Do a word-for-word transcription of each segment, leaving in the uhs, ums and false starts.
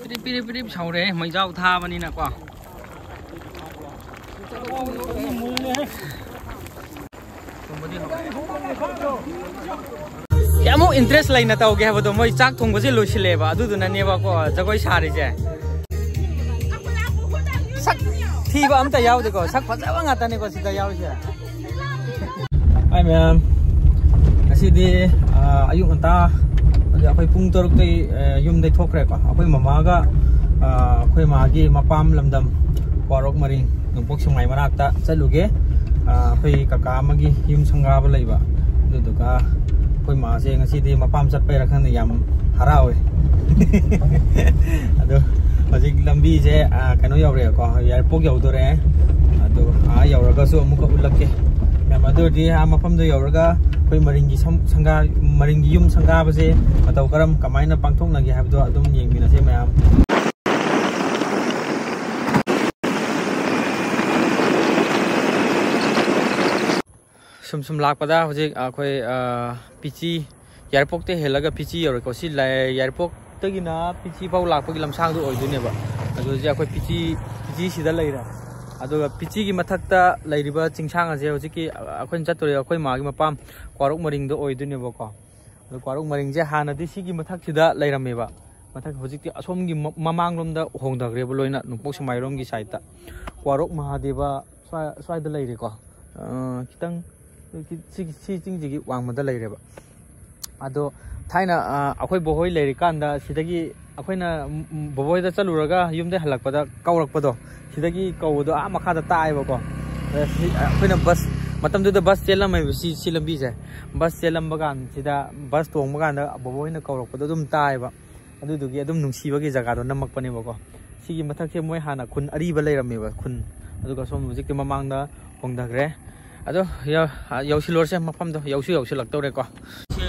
ꯄꯤꯔꯤꯞ ꯄꯤꯔꯤꯞ ꯄꯤꯔꯤꯞ ꯁꯧꯔꯦ, ꯃꯩꯖꯥꯎ ꯊꯥꯕꯅꯤꯅꯀꯣ꯫ ꯀꯌꯥꯃꯨꯛ ꯏꯟꯇꯔꯦꯁ ꯂꯩꯅ ꯇꯧꯒꯦ ꯍꯥꯏꯕꯗꯣ, ꯃꯣꯏ ꯆꯥꯛ ꯊꯣꯡꯕꯁꯦ ꯂꯣꯏꯁꯤꯜꯂꯦꯕ, ꯑꯗꯨꯗꯨꯅꯅꯦꯕꯀꯣ ꯖꯒꯣꯏ ꯁꯥꯔꯤꯁꯦ꯫ ꯁꯛ ꯊꯤꯕ ꯑꯝꯇ ꯌꯥꯎꯗꯦꯀꯣ, ꯁꯛ ꯐꯖꯕ ꯉꯥꯛꯇꯅꯤꯀꯣ ꯁꯤꯗ ꯌꯥꯎꯔꯤꯁꯦ꯫ ꯍꯥꯏ ꯃꯌꯥꯝ, ꯉꯁꯤꯗꯤ ꯑꯥ, ꯑꯌꯨꯛ ꯉꯟꯇꯥ, ꯍꯧꯖꯤꯛ ꯑꯩꯈꯣꯏ ꯄꯨꯡ ꯇꯔꯨꯛꯇꯒꯤ ꯑꯥ, ꯌꯨꯝꯗꯩ ꯊꯣꯛꯈ꯭ꯔꯦꯀꯣ꯫ ꯑꯩꯈꯣꯏ ꯃꯃꯥꯒ ꯑꯥ, ꯑꯩꯈꯣꯏ ꯃꯥꯒꯤ ꯃꯄꯥꯝ ꯂꯝꯗꯝ ꯋꯥꯔꯣꯛ ꯃꯔꯤꯡ ꯅꯣꯡꯄꯣꯛ ꯁꯦꯛꯃꯥꯏ ꯃꯅꯥꯛꯇ ꯆꯠꯂꯨꯒꯦ꯫ ꯑꯥ, ꯑꯩꯈꯣꯏ ꯀꯀꯥ ꯑꯃꯒꯤ ꯌꯨꯝ ꯁꯪꯒꯥꯕ ꯂꯩꯕ, ꯑꯗꯨꯗꯨꯒ ꯑꯩꯈꯣꯏ ꯃꯥꯁꯦ ꯉꯁꯤꯗꯤ ꯃꯄꯥꯝ ꯆꯠꯄꯩꯔꯥ ꯈꯪꯗꯦ, ꯌꯥꯝ ꯍꯔꯥꯎꯋꯦ꯫ ꯑꯗꯣ ꯍꯧꯖꯤꯛ ꯂꯝꯕꯤꯁꯦ ꯑꯥ, ꯀꯩꯅꯣ ꯌꯧꯔꯛꯑꯦꯀꯣ, ꯌꯥꯏꯔꯤꯄꯣꯛ ꯌꯧꯗꯣꯔꯦ꯫ ꯑꯗꯣ ꯑꯥ ꯌꯧꯔꯒꯁꯨ ꯑꯃꯨꯛꯀ ꯎꯠꯂꯛꯀꯦ ꯃꯌꯥꯝ꯫ ꯑꯗꯨ ꯑꯣꯏꯔꯗꯤ ꯑꯥ ꯃꯐꯝꯗ ꯌꯧꯔꯒ ꯑꯩꯈꯣꯏ ꯃꯔꯤꯡꯒꯤ ꯁꯝ-, ꯁꯪꯒꯥ-, ꯃꯔꯤꯡꯒꯤ ꯌꯨꯝ ꯁꯪꯒꯥꯕꯁꯦ ꯃꯇꯧ ꯀꯔꯝ ꯀꯃꯥꯏꯅ ꯄꯥꯡꯊꯣꯛꯅꯒꯦ ꯍꯥꯏꯕꯗꯣ ꯑꯗꯨꯝ ꯌꯦꯡꯃꯤꯟꯅꯁꯦ ꯃꯌꯥꯝ꯫ ꯁꯨꯝ ꯁꯨꯝ ꯂꯥꯛꯄꯗ ꯍꯧꯖꯤꯛ ꯑꯩꯈꯣꯏ ꯑꯥ, ꯄꯤꯆꯤ, ꯌꯥꯏꯔꯤꯄꯣꯛꯇ ꯍꯦꯜꯂꯒ ꯄꯤꯆꯤ ꯌꯧꯔꯦꯀꯣ꯫ ꯁꯤ ꯂꯩ-, ꯌꯥꯏꯔꯤꯄꯣꯛꯇꯒꯤꯅ ꯄꯤꯆꯤ ꯐꯥꯎ ꯂꯥꯛꯄꯒꯤ ꯂꯝꯁꯥꯡꯗꯣ ꯑꯣꯏꯗꯣꯏꯅꯦꯕ꯫ ꯑꯗꯣ ꯍꯧꯖꯤꯛ ꯑꯩꯈꯣꯏ ꯄꯤꯆꯤ, ꯄꯤꯆꯤꯁꯤꯗ ꯂꯩꯔꯦ꯫ ꯑꯗꯨꯒ ꯄꯤꯆꯤꯒꯤ ꯃꯊꯛꯇ ꯂꯩꯔꯤꯕ ꯆꯤꯡꯁꯥꯡ ꯑꯁꯦ ꯍꯧꯖꯤꯛꯀꯤ ꯑꯩꯈꯣꯏꯅ ꯆꯠꯇꯣꯔꯤꯕ ꯑꯩꯈꯣꯏ ꯃꯥꯒꯤ ꯃꯄꯥꯝ ꯀ꯭ꯋꯥꯔꯣꯛ ꯃꯔꯤꯡꯗꯣ ꯑꯣꯏꯗꯣꯏꯅꯦꯕꯀꯣ꯫ ꯑꯗꯣ ꯀ꯭ꯋꯥꯔꯣꯛ ꯃꯔꯤꯡꯁꯦ ꯍꯥꯟꯅꯗꯤ ꯁꯤꯒꯤ ꯃꯊꯛꯁꯤꯗ ꯂꯩꯔꯝꯃꯦꯕ꯫ ꯃꯊꯛ ꯍꯧꯖꯤꯛꯇꯤ ꯑꯁꯣꯝꯒꯤ ꯃ-, ꯃꯃꯥꯡꯂꯣꯝꯗ ꯍꯣꯡꯊꯈ꯭ꯔꯦꯕ ꯂꯣꯏꯅ, ꯅꯣꯡꯄꯣꯛ ꯁꯦꯛꯃꯥꯏꯔꯣꯝꯒꯤ ꯁꯥꯏꯠꯇ꯫ ꯀ꯭ꯋꯥꯔꯣꯛ ꯃꯍꯥꯗꯦꯕ ꯁ꯭ꯋꯥꯏ-, ꯁ꯭ꯋꯥꯏꯗ ꯂꯩꯔꯦꯀꯣ꯫ ꯑ, ꯈꯤꯇꯪ ꯁꯤ, ꯁꯤ ꯆꯤꯡꯁꯤꯒꯤ ꯋꯥꯡꯃꯗ ꯂꯩꯔꯦꯕ꯫ ꯑꯗꯣ ꯊꯥꯏꯅ, ꯑ, ꯑꯩꯈꯣꯏ ꯕꯣꯍꯣꯏ ꯂꯩꯔꯤꯀꯥꯟꯗ ꯁꯤꯗꯒꯤ ꯑꯩꯈꯣꯏꯅ, ꯎꯝ, ꯎꯝ, ꯕꯣꯕꯣꯏꯗ ꯆꯠꯂꯨꯔꯒ ꯌꯨꯝꯗꯩ ꯍꯜꯂꯛꯄꯗ ꯀꯧꯔꯛꯄꯗꯣ, ꯁꯤꯗꯒꯤ ꯀꯧꯕꯗꯣ ꯑꯥ ꯃꯈꯥꯗ ꯇꯥꯏꯌꯦꯕꯀꯣ꯫ ꯑꯗ ꯁꯤ, ꯑꯩꯈꯣꯏꯅ ꯕꯁ, ꯃꯇꯝꯗꯨꯗ ꯕꯁ ꯆꯦꯜꯂꯝꯃꯦꯕ ꯁꯤ, ꯁꯤ ꯂꯝꯕꯤꯁꯦ꯫ ꯕꯁ ꯆꯦꯜꯂꯝꯕ ꯀꯥꯟꯁꯤꯗ, ꯕꯁ ꯇꯣꯡꯕ ꯀꯥꯟꯗ ꯕꯣꯕꯣ ꯍꯣꯏꯅ ꯀꯧꯔꯛꯄꯗꯣ ꯑꯗꯨꯝ ꯇꯥꯏꯌꯦꯕ꯫ ꯑꯗꯨꯗꯨꯒꯤ ꯑꯗꯨꯝ ꯅꯨꯡꯁꯤꯕꯒꯤ ꯖꯒꯥꯗꯣ ꯅꯝꯃꯛꯄꯅꯦꯕꯀꯣ꯫ ꯁꯤꯒꯤ ꯃꯊꯛꯁꯦ ꯃꯣꯏ ꯍꯥꯟꯅ ꯈꯨꯟ ꯑꯔꯤꯕ ꯂꯩꯔꯝꯃꯦꯕ, ꯈꯨꯟ꯫ ꯑꯗꯨꯒ ꯁꯣꯝ ꯍꯧꯖꯤꯛꯇꯤ ꯃꯃꯥꯡꯗ ꯍꯣꯡꯊꯈ꯭ꯔꯦ꯫ ꯑꯗꯣ ꯌꯧ-, ꯌꯧꯁꯤꯜꯂꯨꯔꯁꯦ, ꯃꯐꯝꯗꯣ ꯌꯧꯁꯨ ꯌꯧꯁꯤꯜꯂꯛꯇꯧꯔꯦꯀꯣ꯫ ꯁꯦ,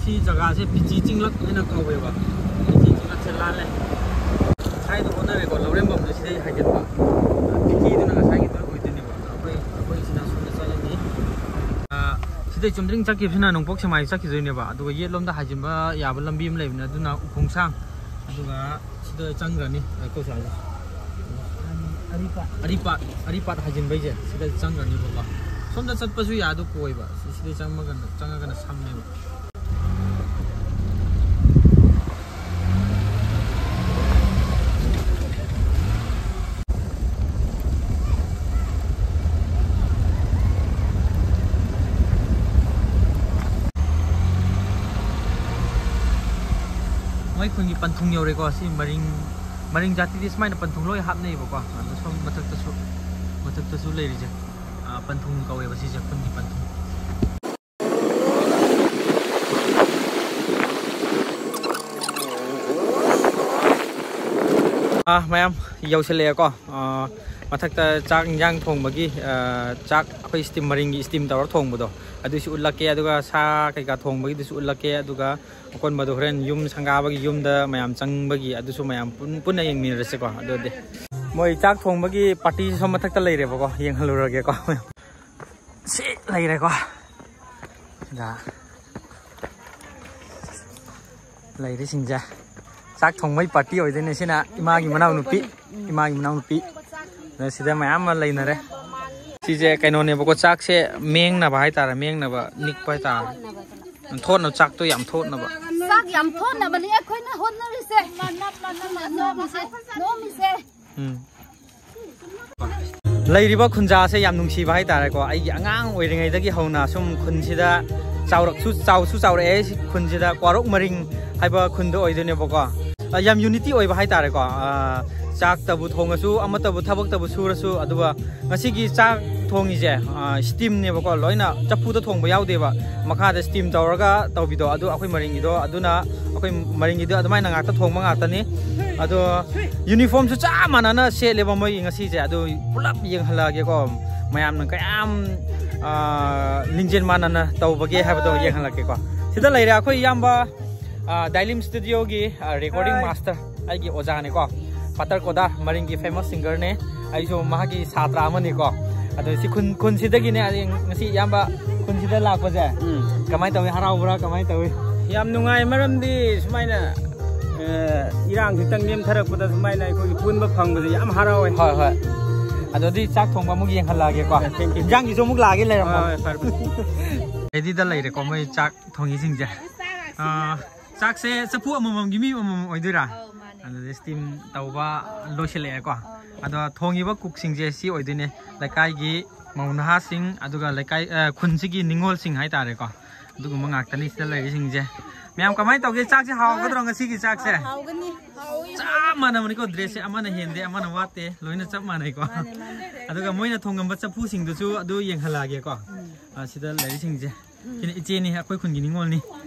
ꯁꯤ ꯖꯒꯥꯁꯦ ꯄꯤꯆꯤ ꯆꯤꯡꯂꯛ ꯍꯥꯏꯅ ꯀꯧꯋꯦꯕ꯫ ꯄꯤꯆꯤ ꯆꯤꯡꯂꯛꯁꯦ ꯂꯥꯜꯂꯦ꯫ ꯉꯁꯥꯏꯗꯣ ꯑꯣꯟꯅꯔꯦꯀꯣ, ꯂꯧꯔꯦꯝꯕꯝꯗꯣ ꯁꯤꯗꯩ ꯍꯥꯏꯖꯤꯟꯕ꯫ ꯄꯤꯆꯤꯗꯨꯅ ꯉꯁꯥꯏꯒꯤꯗꯣ ꯑꯣꯏꯗꯣꯏꯅꯦꯕ꯫ ꯑꯩꯈꯣꯏ, ꯑꯩꯈꯣꯏꯁꯤꯅ ꯁꯣꯝꯗ ꯆꯠꯂꯅꯤ꯫ ꯑ, ꯁꯤꯗꯩ ꯆꯨꯝꯗ꯭ꯔꯤꯡ ꯆꯠꯈꯤꯕꯁꯤꯅ ꯅꯣꯡꯄꯣꯛ ꯁꯦꯛꯃꯥꯏ ꯆꯠꯈꯤꯗꯣꯏꯅꯦꯕ꯫ ꯑꯗꯨꯒ ꯌꯦꯠꯂꯣꯝꯗ ꯍꯥꯏꯖꯤꯟꯕ ꯌꯥꯕ ꯂꯝꯕꯤ ꯑꯃ ꯂꯩꯕꯅꯦ, ꯑꯗꯨꯅ ꯎꯈꯣꯡꯁꯥꯡ꯫ ꯑꯗꯨꯒ ꯁꯤꯗ ꯆꯪꯈ꯭ꯔꯅꯤ, ꯑꯩꯈꯣꯏ ꯁ꯭ꯋꯥꯏꯁꯦ꯫ ꯑꯔꯤꯄꯥꯠ, ꯑꯔꯤꯄꯥꯠ ꯍꯥꯏꯖꯤꯟꯕꯩꯁꯦ ꯁꯤꯗ ꯆꯪꯈ꯭ꯔꯅꯤꯕꯀꯣ꯫ ꯁꯣꯝꯗ ꯆꯠꯄꯁꯨ ꯌꯥꯏ, ꯑꯗꯨ ꯀꯣꯏꯕ꯫ ꯁꯤ-, ꯁꯤꯗ ꯆꯪꯉꯒꯅ, ꯆꯪꯉꯒꯅ ꯁꯝꯃꯦꯕ꯫ ꯃꯣꯏ ꯈꯨꯟꯒꯤ ꯄꯟꯊꯨꯡ ꯌꯧꯔꯦꯀꯣ꯫ ꯁꯤ ꯃꯔꯤꯡ, ꯃꯔꯤꯡ ꯖꯥꯇꯤꯗꯤ ꯁꯨꯃꯥꯏꯅ ꯄꯟꯊꯨꯡ ꯂꯣꯏ ꯍꯥꯞꯅꯩꯕꯀꯣ꯫ ꯑꯗꯣ ꯁꯣꯝ ꯃꯊꯛꯇꯁꯨ, ꯃꯊꯛꯇꯁꯨ ꯂꯩꯔꯤꯁꯦ, ꯑ, ꯄꯟꯊꯨꯡ ꯀꯧꯋꯦꯕ ꯁꯤꯁꯦ, ꯈꯨꯟꯒꯤ ꯄꯟꯊꯨꯡ꯫ ꯑ, ꯃꯌꯥꯝ ꯌꯧꯁꯤꯜꯂꯛꯑꯦꯀꯣ꯫ ꯑ, ꯃꯊꯛꯇ ꯆꯥꯛ ꯏꯟꯖꯥꯡ ꯊꯣꯡꯕꯒꯤ, ꯑ, ꯆꯥꯛ ꯑꯩꯈꯣꯏ steam, ꯃꯔꯤꯡꯒꯤ steam ꯇꯧꯔ ꯊꯣꯡꯕꯗꯣ, ꯑꯗꯨꯁꯨ ꯎꯠꯂꯛꯀꯦ, ꯑꯗꯨꯒ ꯁꯥ ꯀꯩꯀꯥ ꯊꯣꯡꯕꯒꯤꯗꯨꯁꯨ ꯎꯠꯂꯛꯀꯦ, ꯑꯗꯨꯒ ꯑꯀꯣꯟꯕꯗꯣ ꯍꯣꯔꯦꯟ ꯌꯨꯝ ꯁꯪꯒꯥꯕꯒꯤ ꯌꯨꯝꯗ ꯃꯌꯥꯝ ꯆꯪꯕꯒꯤ ꯑꯗꯨꯁꯨ ꯃꯌꯥꯝ ꯄꯨꯟ-, ꯄꯨꯟꯅ ꯌꯦꯡꯃꯤꯟꯅꯔꯁꯤꯀꯣ꯫ ꯑꯗꯨꯗꯤ ꯃꯣꯏ ꯆꯥꯛ ꯊꯣꯡꯕꯒꯤ party ꯁꯣꯝ ꯃꯊꯛꯇ ꯂꯩꯔꯦꯕꯀꯣ, ꯌꯦꯡꯍꯜꯂꯨꯔꯒꯦꯀꯣ꯫ ꯁꯤ ꯂꯩꯔꯦꯀꯣ꯫ ꯁꯤꯗ ꯂꯩꯔꯤꯁꯤꯡꯁꯦ ꯆꯥꯛ ꯊꯣꯡꯕꯩ party ꯑꯣꯏꯗꯣꯏꯅꯦ꯫ ꯁꯤꯅ ꯏꯃꯥꯒꯤ ꯃꯅꯥꯎꯅꯨꯄꯤ, ꯏꯃꯥꯒꯤ ꯃꯅꯥꯎꯅꯨꯄꯤ꯫ ꯑꯗ ꯁꯤꯗ ꯃꯌꯥꯝ ꯑꯃ ꯂꯩꯅꯔꯦ꯫ ꯁꯤꯁꯦ ꯀꯩꯅꯣꯅꯦꯕꯀꯣ, ꯆꯥꯛꯁꯦ ꯃꯦꯡꯅꯕ ꯍꯥꯏꯇꯥꯔꯦ, ꯃꯦꯡꯅꯕ, ꯅꯤꯛꯄ ꯍꯥꯏꯇꯥꯔꯦ꯫ ꯊꯣꯠꯅꯕ, ꯆꯥꯛꯇꯣ ꯌꯥꯝ ꯊꯣꯠꯅꯕ꯫ ꯆꯥꯛ ꯌꯥꯝ ꯊꯣꯠꯅꯕꯅꯤ ꯑꯩꯈꯣꯏꯅ ꯍꯣꯠꯅꯔꯤꯁꯦ꯫ ꯅꯣꯝꯃꯤꯁꯦ, ꯅꯣꯝꯃꯤꯁꯦ꯫ ꯎꯝ꯫ ꯂꯩꯔꯤꯕ ꯈꯨꯟꯖꯥꯁꯦ ꯌꯥꯝ ꯅꯨꯡꯁꯤꯕ ꯍꯥꯏꯇꯥꯔꯦꯀꯣ꯫ ꯑꯩꯒꯤ ꯑꯉꯥꯡ ꯑꯣꯏꯔꯤꯉꯩꯗꯒꯤ ꯍꯧꯅ ꯁꯨꯝ ꯈꯨꯟꯁꯤꯗ ꯆꯥꯎꯔꯛꯁꯨ, ꯆꯥꯎꯁꯨ ꯆꯥꯎꯔꯛꯑꯦ꯫ ꯁꯤ ꯈꯨꯟꯁꯤꯗ ꯀ꯭ꯋꯥꯔꯣꯛ ꯃꯔꯤꯡ ꯍꯥꯏꯕ ꯈꯨꯟꯗꯣ ꯑꯣꯏꯗꯣꯏꯅꯦꯕꯀꯣ꯫ ꯑ, ꯌꯥꯝ unity ꯑꯣꯏꯕ ꯍꯥꯏꯇꯥꯔꯦꯀꯣ꯫ ꯑ, ꯆꯥꯛꯇꯕꯨ ꯊꯣꯡꯉꯁꯨ, ꯑꯃꯠꯇꯕꯨ, ꯊꯕꯛꯇꯕꯨ ꯁꯨꯔꯁꯨ, ꯑꯗꯨꯒ ꯉꯁꯤꯒꯤ ꯆꯥꯛ ꯊꯣꯡꯉꯤꯁꯦ, ꯑ, steamꯅꯦꯕꯀꯣ, ꯂꯣꯏꯅ ꯆꯐꯨꯗ ꯊꯣꯡꯕ ꯌꯥꯎꯗꯦꯕ, ꯃꯈꯥꯗ steam ꯇꯧꯔꯒ ꯇꯧꯕꯤꯗꯣ, ꯑꯗꯨ ꯑꯩꯈꯣꯏ ꯃꯔꯤꯡꯒꯤꯗꯣ, ꯑꯗꯨꯅ ꯑꯩꯈꯣꯏ ꯃꯔꯤꯡꯒꯤꯗꯣ ꯑꯗꯨꯃꯥꯏꯅ ꯉꯥꯛꯇ ꯊꯣꯡꯕ ꯉꯥꯛꯇꯅꯤ꯫ ꯑꯗꯣ uniformꯁꯨ ꯆꯞ ꯃꯥꯟꯅꯅ ꯁꯦꯠꯂꯦꯕ ꯃꯣꯏꯒꯤ ꯉꯁꯤꯁꯦ꯫ ꯑꯗꯨ ꯄꯨꯂꯞ ꯌꯦꯡꯍꯜꯂꯛꯑꯒꯦꯀꯣ, ꯃꯌꯥꯝꯅ ꯀꯌꯥꯝ, ꯑ, ꯂꯤꯡꯖꯦꯜ ꯃꯥꯟꯅꯅ ꯇꯧꯕꯒꯦ ꯍꯥꯏꯕꯗꯣ ꯌꯦꯡꯍꯜꯂꯛꯀꯦꯀꯣ꯫ ꯁꯤꯗ ꯂꯩꯔꯦ ꯑꯩꯈꯣꯏ ꯏꯌꯥꯝꯕ, ꯑ, ꯗꯥꯏꯂꯤꯝ Studioꯒꯤ, ꯑ, recording master ꯑꯩꯒꯤ ꯑꯣꯖꯥꯅꯤꯀꯣ, ꯄꯥꯇꯔ ꯀꯣꯗꯥꯔ, ꯃꯔꯤꯡꯒꯤ famous singerꯅꯦ꯫ ꯑꯩꯁꯨ ꯃꯍꯥꯛꯀꯤ ꯁꯥꯇ꯭ꯔ ꯑꯃꯅꯤꯀꯣ꯫ ꯑꯗꯣ ꯁꯤ ꯈꯨꯟ, ꯈꯨꯟꯁꯤꯗꯒꯤꯅꯦ꯫ ꯑꯩ ꯉꯁꯤ ꯏꯌꯥꯝꯕ ꯈꯨꯟꯁꯤꯗ ꯂꯥꯛꯄꯁꯦ ꯎꯝ꯫ ꯀꯃꯥꯏꯅ ꯇꯧꯏ? ꯍꯔꯥꯎꯕ꯭ꯔꯥ? ꯀꯃꯥꯏꯅ ꯇꯧꯏ? ꯌꯥꯝ ꯅꯨꯡꯉꯥꯏ, ꯃꯔꯝꯗꯤ ꯁꯨꯃꯥꯏꯅ ꯑꯦ, ꯏꯔꯥꯡ ꯈꯤꯇꯪ ꯅꯦꯝꯊꯔꯛꯄꯗ ꯁꯨꯃꯥꯏꯅ ꯑꯩꯈꯣꯏꯒꯤ ꯄꯨꯟꯕ ꯐꯪꯕꯁꯦ ꯌꯥꯝ ꯍꯔꯥꯎꯋꯦ꯫ ꯍꯣꯏ, ꯍꯣꯏ꯫ ꯑꯗꯨꯗꯤ ꯆꯥꯛ ꯊꯣꯡꯕ ꯑꯃꯨꯛ ꯌꯦꯡꯍꯜꯂꯛꯑꯒꯦꯀꯣ꯫ Thank you. ꯏꯟꯖꯥꯡꯒꯤꯁꯨ ꯑꯃꯨꯛ ꯂꯥꯛꯑꯒꯦ, ꯂꯩꯔꯝꯃꯣ꯫ ꯍꯣꯏ, ꯍꯣꯏ, ꯐꯔꯦ, ꯐꯔꯦ꯫ Ready ꯗ ꯂꯩꯔꯦꯀꯣ ꯃꯣꯏ ꯆꯥꯛ ꯊꯣꯡꯉꯤꯁꯤꯡꯁꯦ꯫ ꯑꯥ, ꯆꯥꯛꯁꯦ ꯆꯐꯨ ꯑꯃꯃꯝꯒꯤ ꯃꯤ ꯑꯃꯃꯝ ꯑꯣꯏꯗꯣꯏꯔꯥ? ꯑꯧ, ꯃꯥꯅꯦ꯫ ꯑꯗꯨꯗꯤ steam ꯇꯧꯕ ꯂꯣꯏꯁꯤꯜꯂꯛꯑꯦꯀꯣ꯫ ꯑꯧ, ꯂꯣꯏꯁꯤꯜꯂꯦ꯫ ꯑꯗꯣ ꯊꯣꯡꯉꯤꯕ cook ꯁꯤꯡꯁꯦ ꯁꯤ ꯑꯣꯏꯗꯣꯏꯅꯦ, ꯂꯩꯀꯥꯏꯒꯤ ꯃꯧ ꯅꯍꯥꯁꯤꯡ, ꯑꯗꯨꯒ ꯂꯩꯀꯥꯏ, ꯑ, ꯈꯨꯟꯁꯤꯒꯤ ꯅꯤꯉꯣꯜꯁꯤꯡ ꯍꯥꯏꯇꯥꯔꯦꯀꯣ꯫ ꯑꯗꯨꯒꯨꯝꯕ ꯉꯥꯛꯇꯅꯤ ꯁꯤꯗ ꯂꯩꯔꯤꯁꯤꯡꯁꯦ꯫ ꯃꯌꯥꯝ ꯀꯃꯥꯏꯅ ꯇꯧꯒꯦ? ꯆꯥꯛꯁꯦ ꯍꯥꯎꯒꯗ꯭ꯔꯣ ꯉꯁꯤꯒꯤ ꯆꯥꯛꯁꯦ? ꯍꯥꯎꯒꯅꯤ꯫ ꯍꯥꯎꯋꯤ꯫ ꯆꯞ ꯃꯥꯟꯅꯕꯅꯤꯀꯣ, dress ꯁꯦ ꯑꯃꯅ ꯍꯦꯟꯗꯦ, ꯑꯃꯅ ꯋꯥꯠꯇꯦ, ꯂꯣꯏꯅ ꯆꯞ ꯃꯥꯟꯅꯩꯀꯣ꯫ ꯃꯥꯅꯦ, ꯃꯥꯅꯦ꯫ ꯑꯗꯨꯒ ꯃꯣꯏꯅ ꯊꯣꯡꯉꯝꯕ ꯆꯐꯨꯁꯤꯡꯗꯨꯁꯨ ꯑꯗꯨ ꯌꯦꯡꯍꯜꯂꯛꯑꯒꯦꯀꯣ꯫ ꯎꯝ꯫ ꯑ, ꯁꯤꯗ ꯂꯩꯔꯤꯁꯤꯡꯁꯦ꯫ ꯎꯝ꯫ ꯁꯤꯅ ꯏꯆꯦꯅꯤ, ꯑꯩꯈꯣꯏ ꯈꯨꯟꯒꯤ ꯅꯤꯉꯣꯜꯅꯤ꯫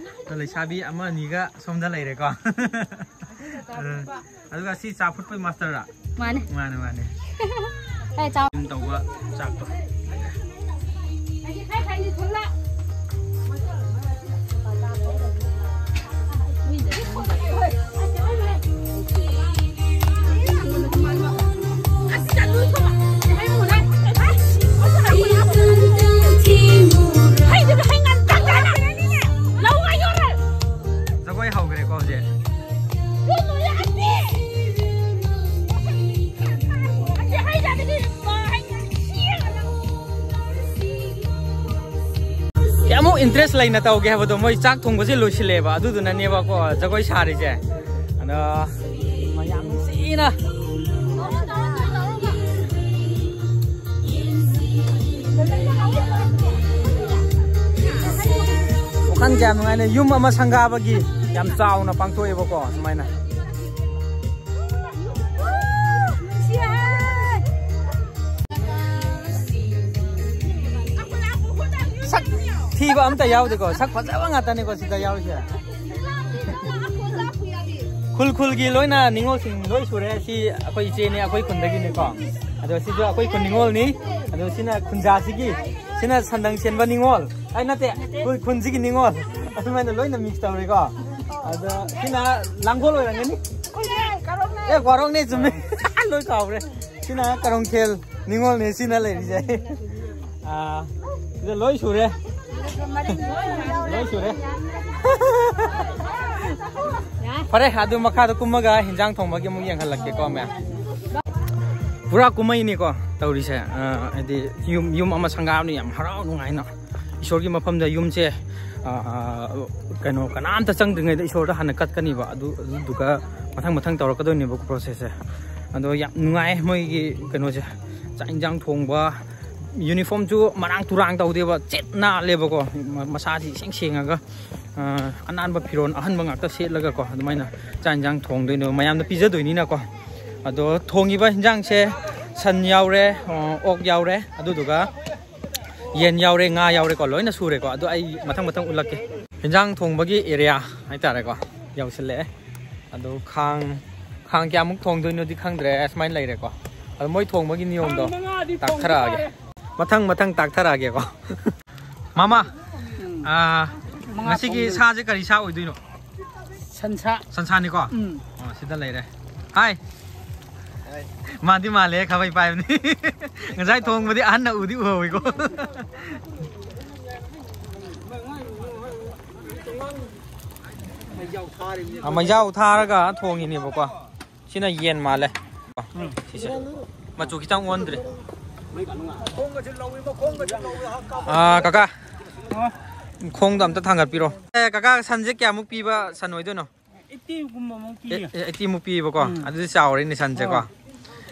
ꯑꯗꯣ ꯂꯩꯁꯥꯕꯤ ꯑꯃ ꯑꯅꯤꯒ ꯁꯣꯝꯗ ꯂꯩꯔꯦꯀꯣ꯫ ꯑ, ꯑꯗꯨꯒ ꯁꯤ ꯆꯥ ꯐꯨꯠꯄꯩ master ꯔ? ꯃꯥꯅꯦ꯫ ꯃꯥꯅꯦ, ꯃꯥꯅꯦ꯫ ꯑꯦ, ꯆꯥꯎ꯫ ꯇꯧꯕ ꯆꯥꯛꯇꯣ꯫ ꯖꯒꯣꯏ ꯍꯧꯈ꯭ꯔꯦꯀꯣ ꯍꯧꯖꯤꯛ꯫ ꯀꯌꯥꯃꯨꯛ interest ꯂꯩꯅ ꯇꯧꯒꯦ ꯍꯥꯏꯕꯗꯣ, ꯃꯣꯏ ꯆꯥꯛ ꯊꯣꯡꯕꯁꯦ ꯂꯣꯏꯁꯤꯜꯂꯦꯕ, ꯑꯗꯨꯗꯨꯅꯅꯦꯕꯀꯣ ꯖꯒꯣꯏ ꯁꯥꯔꯤꯁꯦ꯫ ꯑꯗꯣ ꯃꯌꯥꯝ ꯅꯨꯡꯁꯤꯅ꯫ ꯋꯥꯈꯜꯁꯦ ꯌꯥꯝ ꯅꯨꯡꯉꯥꯏꯅ, ꯌꯨꯝ ꯑꯃ ꯁꯪꯒꯥꯕꯒꯤ ꯌꯥꯝ ꯆꯥꯎꯅ ꯄꯥꯡꯊꯣꯛꯑꯦꯕꯀꯣ ꯁꯨꯃꯥꯏꯅ꯫ ꯁꯛ ꯊꯤꯕ ꯑꯝꯇ ꯌꯥꯎꯗꯦꯀꯣ, ꯁꯛ ꯐꯖꯕ ꯉꯥꯛꯇꯅꯤꯀꯣ ꯁꯤꯗ ꯌꯥꯎꯔꯤꯁꯦ꯫ ꯈꯨꯜ ꯈꯨꯜꯒꯤ ꯂꯣꯏꯅ ꯅꯤꯉꯣꯜꯁꯤꯡ ꯂꯣꯏ ꯁꯨꯔꯦ꯫ ꯁꯤ ꯑꯩꯈꯣꯏ ꯏꯆꯦꯅꯦ, ꯑꯩꯈꯣꯏ ꯈꯨꯟꯗꯒꯤꯅꯦꯀꯣ꯫ ꯑꯗꯣ ꯁꯤꯁꯨ ꯑꯩꯈꯣꯏ ꯈꯨꯟ ꯅꯤꯉꯣꯜꯅꯤ꯫ ꯑꯗꯣ ꯁꯤꯅ ꯈꯨꯟꯖꯥꯁꯤꯒꯤ, ꯁꯤꯅ ꯁꯟꯗꯪ ꯁꯦꯟꯕ ꯅꯤꯉꯣꯜ꯫ ꯑꯩ ꯅꯠꯇꯦ, ꯈꯨꯟ, ꯈꯨꯟꯁꯤꯒꯤ ꯅꯤꯉꯣꯜ꯫ ꯑꯗꯨꯃꯥꯏꯅ ꯂꯣꯏꯅ mix ꯇꯧꯔꯦꯀꯣ꯫ ꯑꯗꯣ ꯁꯤꯅ ꯂꯥꯡꯒꯣꯜ ꯑꯣꯏꯔꯝꯒꯅꯤ꯫ ꯑꯦ, ꯒ꯭ꯋꯥꯔꯣꯡꯅꯦ, ꯆꯨꯝꯃꯦ꯫ ꯂꯣꯏ ꯀꯥꯎꯈ꯭ꯔꯦ꯫ ꯁꯤꯅ ꯀꯔꯣꯡꯊꯦꯜ ꯅꯤꯉꯣꯜꯅꯦ ꯁꯤꯅ ꯂꯩꯔꯤꯁꯦ꯫ ꯑꯥ, ꯁꯤꯗ ꯂꯣꯏ ꯁꯨꯔꯦ꯫ ꯂꯣꯏ ꯁꯨꯔꯦ꯫ ꯐꯔꯦ, ꯑꯗꯨ ꯃꯈꯥꯗ ꯀꯨꯝꯃꯒ ꯍꯤꯟꯖꯥꯡ ꯊꯣꯡꯕꯒꯤ ꯑꯃꯨꯛ ꯌꯦꯡꯍꯜꯂꯛꯀꯦꯀꯣ, ꯃꯌꯥꯝ꯫ ꯄꯨꯔꯥ ꯀꯨꯝꯍꯩꯅꯤꯀꯣ ꯇꯧꯔꯤꯁꯦ꯫ ꯑ, ꯍꯥꯏꯗꯤ ꯌꯨꯝ, ꯌꯨꯝ ꯑꯃ ꯁꯪꯒꯥꯕꯅꯤ, ꯌꯥꯝ ꯍꯔꯥꯎ ꯅꯨꯡꯉꯥꯏꯅ ꯏꯁꯣꯔꯒꯤ ꯃꯐꯝꯗ ꯌꯨꯝꯁꯦ, ꯑ, ꯀꯩꯅꯣ, ꯀꯅꯥꯝꯇ ꯆꯪꯗ꯭ꯔꯤꯉꯩꯗ ꯏꯁꯣꯔꯗ ꯍꯥꯟꯅ ꯀꯠꯀꯅꯤꯕ꯫ ꯑꯗꯨ, ꯑꯗꯨꯗꯨꯒ ꯃꯊꯪ ꯃꯊꯪ ꯇꯧꯔꯛꯀꯗꯣꯏꯅꯦꯕ ꯄ꯭ꯔꯣꯁꯦꯁꯁꯦ꯫ ꯑꯗꯣ ꯌꯥꯝ ꯅꯨꯡꯉꯥꯏ ꯃꯣꯏꯒꯤ ꯀꯩꯅꯣꯁꯦ, ꯆꯥꯛ ꯏꯟꯖꯥꯡ ꯊꯣꯡꯕ꯫ ꯌꯨꯅꯤꯐꯣꯔꯝꯁꯨ ꯃꯔꯥꯡ ꯇꯨꯔꯥꯡ ꯇꯧꯗꯦꯕ, ꯆꯦꯠ ꯅꯥꯜꯂꯦꯕꯀꯣ꯫ ꯃ-, ꯃꯁꯥꯁꯤ ꯏꯁꯦꯡ ꯁꯦꯡꯉꯒ, ꯑ, ꯑꯅꯥꯟꯕ ꯐꯤꯔꯣꯜ ꯑꯍꯟꯕ ꯉꯥꯛꯇ ꯁꯦꯠꯂꯒꯀꯣ, ꯑꯗꯨꯃꯥꯏꯅ ꯆꯥꯛ ꯏꯟꯖꯥꯡ ꯊꯣꯡꯗꯣꯏꯅꯦꯕ, ꯃꯌꯥꯝꯗ ꯄꯤꯖꯗꯣꯏꯅꯤꯅꯀꯣ꯫ ꯑꯗꯣ ꯊꯣꯡꯉꯤꯕ ꯍꯤꯟꯖꯥꯡꯁꯦ ꯁꯟ ꯌꯥꯎꯔꯦ, ꯑ, ꯑꯣꯛ ꯌꯥꯎꯔꯦ, ꯑꯗꯨꯗꯨꯒ ꯌꯦꯟ ꯌꯥꯎꯔꯦ, ꯉꯥ ꯌꯥꯎꯔꯦꯀꯣ, ꯂꯣꯏꯅ ꯁꯨꯔꯦꯀꯣ꯫ ꯑꯗꯣ ꯑꯩ ꯃꯊꯪ ꯃꯊꯪ ꯎꯠꯂꯛꯀꯦ꯫ ꯍꯤꯟꯖꯥꯡ ꯊꯣꯡꯕꯒꯤ ꯑꯦꯔꯤꯌꯥ ꯍꯥꯏꯇꯥꯔꯦꯀꯣ, ꯌꯧꯁꯤꯜꯂꯛꯑꯦ꯫ ꯑꯗꯣ ꯈꯥꯡ, ꯈꯥꯡ ꯀꯌꯥꯃꯨꯛ ꯊꯣꯡꯗꯣꯏꯅꯣꯗꯤ ꯈꯪꯗ꯭ꯔꯦ, ꯁꯨꯃꯥꯏꯅ ꯂꯩꯔꯦꯀꯣ꯫ ꯑꯗꯣ ꯃꯣꯏ ꯊꯣꯡꯕꯒꯤ ꯅꯤꯌꯣꯝꯗꯣ ꯈꯥꯡ ꯃꯉꯥꯗꯤ ꯊꯣꯡꯕ ꯇꯥꯛꯊꯔꯛꯑꯒꯦ꯫ ꯇꯥꯔꯦ꯫ ꯃꯊꯪ ꯃꯊꯪ ꯇꯥꯛꯊꯔꯛꯑꯒꯦꯀꯣ꯫ ꯃꯥꯃ, ꯎꯝ꯫ ꯑꯥ, ꯃꯉꯥ ꯉꯁꯤꯒꯤ ꯊꯣꯡꯗꯣꯏꯅꯦ꯫ ꯁꯥꯁꯦ ꯀꯔꯤ ꯁꯥ ꯑꯣꯏꯗꯣꯏꯅꯣ? ꯁꯟꯁꯥ꯫ ꯁꯟꯁꯥꯅꯤꯀꯣ? ꯎꯝ꯫ ꯑꯣ, ꯁꯤꯗ ꯂꯩꯔꯦ꯫ ꯍꯥꯏ꯫ ꯃꯥꯗꯤ ꯃꯥꯜꯂꯦ, ꯈꯥꯕꯩ ꯄꯥꯏꯕꯅꯤ꯫ ꯉꯁꯥꯏ ꯊꯣꯡꯕꯗꯤ ꯑꯍꯟꯅ ꯎꯗꯤ ꯎꯍꯧꯋꯤꯀꯣ꯫ ꯑ, ꯃꯩꯖꯥꯎ ꯊꯥꯔꯒ ꯊꯣꯡꯉꯤꯅꯦꯕꯀꯣ꯫ ꯁꯤꯅ ꯌꯦꯟ ꯃꯥꯜꯂꯦ꯫ ꯁꯤꯁꯦ ꯃꯆꯨ ꯈꯤꯇꯪ ꯑꯣꯟꯗ꯭ꯔꯤ꯫ ꯑꯥ, ꯀꯀꯥ, ꯈꯣꯡꯗꯣ ꯑꯝꯇ ꯊꯥꯡꯒꯠꯄꯤꯔꯣ꯫ ꯑꯦ, ꯀꯀꯥ, ꯁꯟꯁꯦ ꯀꯌꯥꯃꯨꯛ ꯄꯤꯕ ꯁꯟ ꯑꯣꯏꯗꯣꯏꯅꯣ? ꯑꯩꯠꯇꯤꯒꯨꯝꯕꯃꯨꯛ ꯄꯤ꯫ ꯑꯦ, ꯑꯦ, ꯑꯩꯠꯇꯤꯃꯨꯛ ꯄꯤꯕꯀꯣ꯫ ꯎꯝ꯫ ꯑꯗꯨꯗꯤ ꯆꯥꯎꯔꯦꯅꯦ ꯁꯟꯁꯦꯀꯣ꯫ ꯑꯣ꯫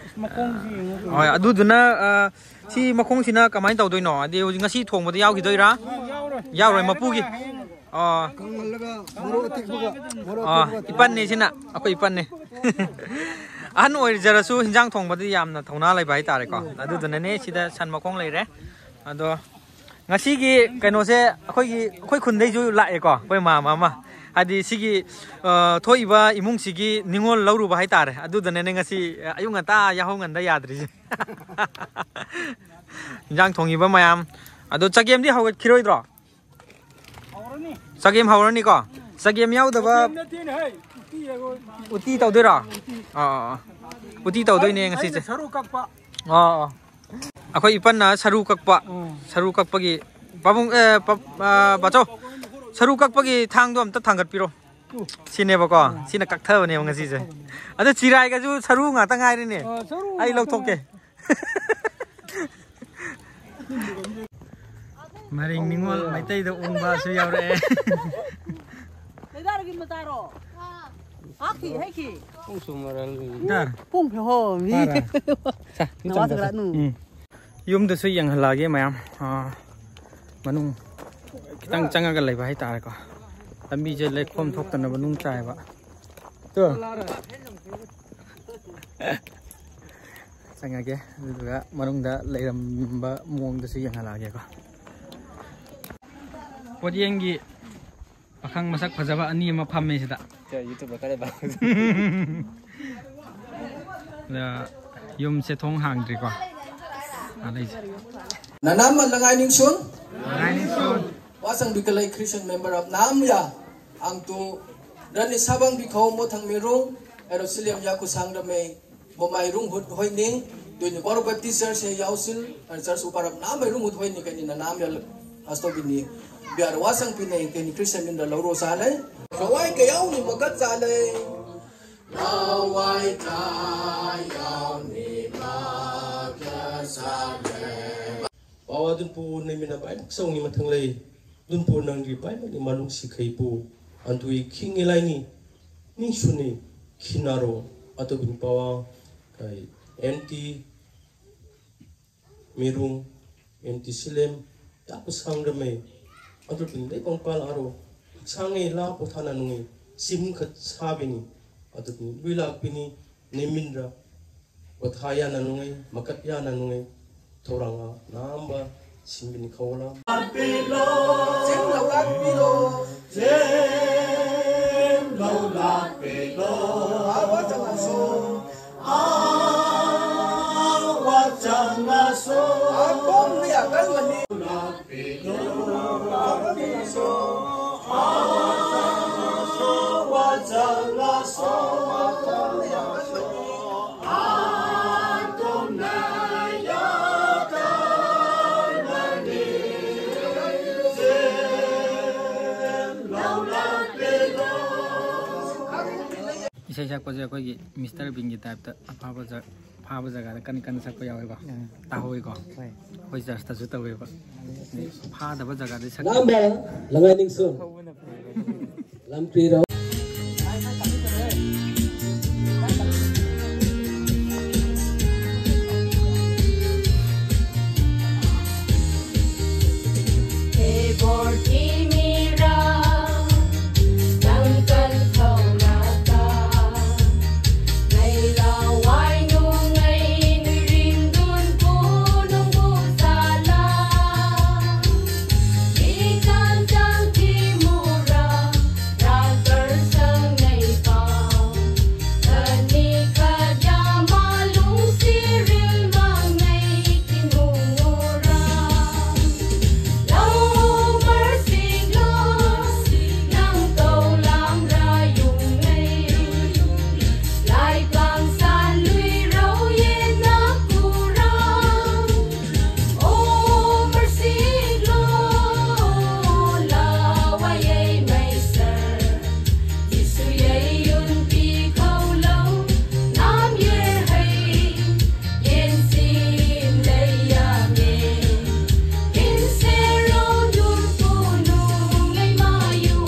ꯑꯁ, ꯃꯈꯣꯡꯁꯤ ꯌꯦꯡꯉꯨ ꯀꯩꯅꯣ꯫ ꯍꯣꯏ, ꯑꯗꯨꯗꯨꯅ, ꯑ, ꯁꯤ ꯃꯈꯣꯡꯁꯤꯅ ꯀꯃꯥꯏꯅ ꯇꯧꯗꯣꯏꯅꯣ? ꯍꯥꯏꯗꯤ ꯍꯧꯖꯤꯛ ꯉꯁꯤ ꯊꯣꯡꯕꯗ ꯌꯥꯎꯈꯤꯗꯣꯏꯔꯥ? ꯌꯥꯎꯔꯣꯏ꯫ ꯌꯥꯎꯔꯣꯏ, ꯃꯄꯨꯒꯤ? ꯑꯣ꯫ ꯀꯪꯍꯜꯂꯒ ꯃꯣꯔꯣꯛ ꯑꯇꯦꯛꯄꯒ, ꯃꯣꯔꯣꯛ ꯑꯣ, ꯑꯇꯦꯛꯄꯒ ꯏꯄꯟꯅꯦ ꯁꯤꯅ, ꯑꯩꯈꯣꯏ ꯏꯄꯟꯅꯦ꯫ ꯑꯍꯟ ꯑꯣꯏꯖꯔꯁꯨ ꯍꯤꯟꯖꯥꯡ ꯊꯣꯡꯕꯗꯤ ꯌꯥꯝꯅ ꯊꯧꯅꯥ ꯂꯩꯕ ꯍꯥꯏꯇꯥꯔꯦꯀꯣ꯫ ꯑꯗꯨꯗꯨꯅꯅꯦ ꯁꯤꯗ ꯁꯟ ꯃꯈꯣꯡ ꯂꯩꯔꯦ꯫ ꯑꯗꯣ ꯉꯁꯤꯒꯤ ꯀꯩꯅꯣꯁꯦ ꯑꯩꯈꯣꯏꯒꯤ, ꯑꯩꯈꯣꯏ ꯈꯨꯟꯗꯩꯁꯨ ꯂꯥꯛꯑꯦꯀꯣ, ꯑꯩꯈꯣꯏ ꯃꯥꯝꯃ ꯑꯃ꯫ ꯍꯥꯏꯗꯤ ꯁꯤꯒꯤ, ꯑ, ꯊꯣꯛꯏꯕ ꯏꯃꯨꯡꯁꯤꯒꯤ ꯅꯤꯉꯣꯜ ꯂꯧꯔꯨꯕ ꯍꯥꯏꯇꯥꯔꯦ꯫ ꯑꯗꯨꯗꯨꯅꯅꯦ ꯉꯁꯤ ꯑꯌꯨꯛ ꯉꯟꯇꯥ ꯌꯥꯍꯧ ꯉꯟꯗ ꯌꯥꯗ꯭ꯔꯤꯁꯦ꯫ ꯏꯟꯖꯥꯡ ꯊꯣꯡꯉꯤꯕ ꯃꯌꯥꯝ꯫ ꯑꯗꯣ ꯆꯒꯦꯝꯗꯤ ꯍꯧꯒꯠꯈꯤꯔꯣꯏꯗ꯭ꯔꯣ? ꯍꯧꯔꯅꯤ꯫ ꯆꯒꯦꯝ ꯍꯧꯔꯅꯤꯀꯣ? ꯆꯒꯦꯝ ꯌꯥꯎꯗꯕ ꯆꯒꯦꯝ ꯅꯠꯇꯦꯅꯦ, ꯍꯩ꯫ ꯎꯇꯤ ꯍꯥꯏꯕ꯫ ꯎꯇꯤ ꯇꯧꯗꯣꯏꯔꯣ? ꯑꯥ, ꯑꯥ, ꯑꯥ꯫ ꯎꯇꯤ ꯇꯧꯗꯣꯏꯅꯦ ꯑꯩ, ꯉꯁꯤꯁꯦ꯫ ꯑꯩꯅ ꯁꯔꯨ ꯀꯛꯄ꯫ ꯑꯥ, ꯑꯥ꯫ ꯑꯩꯈꯣꯏ ꯏꯄꯟꯅ ꯁꯔꯨ ꯀꯛꯄ꯫ ꯎꯝ꯫ ꯁꯔꯨ ꯀꯛꯄꯒꯤ ꯄꯥꯕꯨꯡ, ꯑꯦ, ꯄꯥ-, ꯑꯥ, ꯕꯥꯆꯧ, ꯁꯔꯨ ꯀꯛꯄꯒꯤ ꯊꯥꯡꯗꯣ ꯑꯝꯇ ꯊꯥꯡꯒꯠꯄꯤꯔꯣ꯫ ꯁꯤꯅꯦꯕꯀꯣ, ꯁꯤꯅ ꯀꯛꯊꯕꯅꯦꯕ ꯉꯁꯤꯁꯦ꯫ ꯑꯗꯣ ꯆꯤꯔꯥꯏꯒꯁꯨ ꯁꯔꯨ ꯉꯥꯛꯇ ꯉꯥꯏꯔꯤꯅꯦ꯫ ꯑ, ꯁꯔꯨ ꯑꯩ ꯉꯥꯛꯇ ꯂꯧꯊꯣꯛꯀꯦ꯫ ꯉꯥꯏꯔꯦ꯫ ꯃꯔꯤꯡ ꯅꯤꯉꯣꯜ ꯃꯩꯇꯩꯗ ꯎꯡꯕꯁꯨ ꯌꯥꯎꯔꯛꯑꯦ꯫ ꯂꯩꯗꯥꯔꯒꯤ ꯃꯆꯥꯔꯣ? ꯍꯥꯈꯤ, ꯍꯩꯈꯤ꯫ ꯄꯨꯡꯁꯨ ꯃꯔꯜ꯫ ꯗꯥ꯫ ꯄꯨꯡ ꯐꯦꯍꯣ, ꯃꯤ꯫ ꯇꯥꯔꯥ? ꯁꯥ, ꯅꯋꯥ ꯆꯪꯗ꯭ꯔꯁꯦ꯫ ꯁꯒ꯭ꯔꯥ ꯅꯨ꯫ ꯎꯝ꯫ ꯌꯨꯝꯗꯁꯨ ꯌꯦꯡꯍꯜꯂꯛꯑꯒꯦ ꯃꯌꯥꯝ꯫ ꯑꯥ, ꯃꯅꯨꯡ ꯈꯤꯇꯪ ꯆꯪꯉꯒ ꯂꯩꯕ ꯍꯥꯏꯇꯥꯔꯦꯀꯣ꯫ ꯂꯝꯕꯤꯁꯦ ꯂꯩꯈꯣꯝ ꯊꯣꯛꯇꯅꯕ ꯅꯨꯡ ꯆꯥꯏꯕ꯫ ꯇꯨ꯫ ꯆꯪꯉꯒꯦ, ꯑꯗꯨꯗꯨꯒ ꯃꯅꯨꯡꯗ ꯂꯩꯔꯝꯕ ꯃꯑꯣꯡꯗꯁꯨ ꯌꯦꯡꯍꯜꯂꯛꯑꯒꯦꯀꯣ꯫ ꯄꯣꯠꯌꯦꯡꯒꯤ ꯄꯥꯈꯪ ꯃꯁꯛ ꯐꯖꯕ ꯑꯅꯤ ꯑꯃ ꯐꯝꯃꯦ ꯁꯤꯗ꯫ ꯁꯦ, YouTubeꯇ ꯀꯥꯏꯗ ꯄꯥꯎ? ꯑꯗ ꯌꯨꯝꯁꯦ ꯊꯣꯡ ꯍꯥꯡꯗ꯭ꯔꯤꯀꯣ꯫ ꯑꯥ, ꯂꯩꯁꯦ꯫ Nanam Langai Ningsun. Langai Ningsun. Wasang Bikalai Christian member of Namya. Angtu Rani Sabang Bikau Mothang Mirung. Ero Siliam Yaku Sangdame. Bomai Rung Hut Hoining. Duini Boro Baptist Church he Yausil. Church Uparap Namai Rung Hut Hoining kani Nanam Yal. Asto bini. Biar wasang pinai kani Christian minda lauro sale. Kawai kayau ni magat sale. Lawai tayau ni magat sale. Bawa dun pu ni mina bai mak song ni matang lei. Dun pu nang ri bai mak ni malung si kai pu. Antu i king ilai ni. Ni suni kinaro. Atu bin pawa kai M T Mirung, M T Silem, yaku sang ramai. Atu bin dai pang pal aro. Sangai la pothana nungai. Sim khat sabini. Atu bin lui lak bini. Nemin ra. Pothaya na nungai. Makat ya na nungai. Thoranga namba. Simbini khawla. Sim lo lak bilo. Sim lo lak bilo. Awa tanga so. Awa tanga so. Akom ni akan mani. Awa tanga so. Awa tanga so. Awa tanga so. Akom ni akan mani. ꯏꯁꯩ ꯁꯛꯄꯁꯦ ꯑꯩꯈꯣꯏꯒꯤ mister ꯕꯤꯟꯒꯤ ꯇꯥꯏꯞꯇ ꯑꯐꯥꯕ ꯖ- ꯐꯥꯕ ꯖꯒꯥꯗ ꯀꯟꯅ ꯀꯟꯅ ꯁꯛꯄ ꯌꯥꯎꯋꯦꯀꯣ꯫ ꯎꯝ꯫ ꯇꯥꯍꯧꯋꯤꯀꯣ꯫ ꯍꯣꯏ꯫ ꯑꯩꯈꯣꯏ ꯆꯔꯆꯇꯁꯨ ꯇꯧꯋꯦꯕ꯫ ꯑꯗꯩ ꯐꯥꯗꯕ ꯖꯒꯥꯗꯤ ꯁꯛ ꯅꯝꯕ ꯂꯪꯉꯥꯏꯅꯤꯡꯁꯨ ꯂꯝꯄꯤꯔꯣ꯫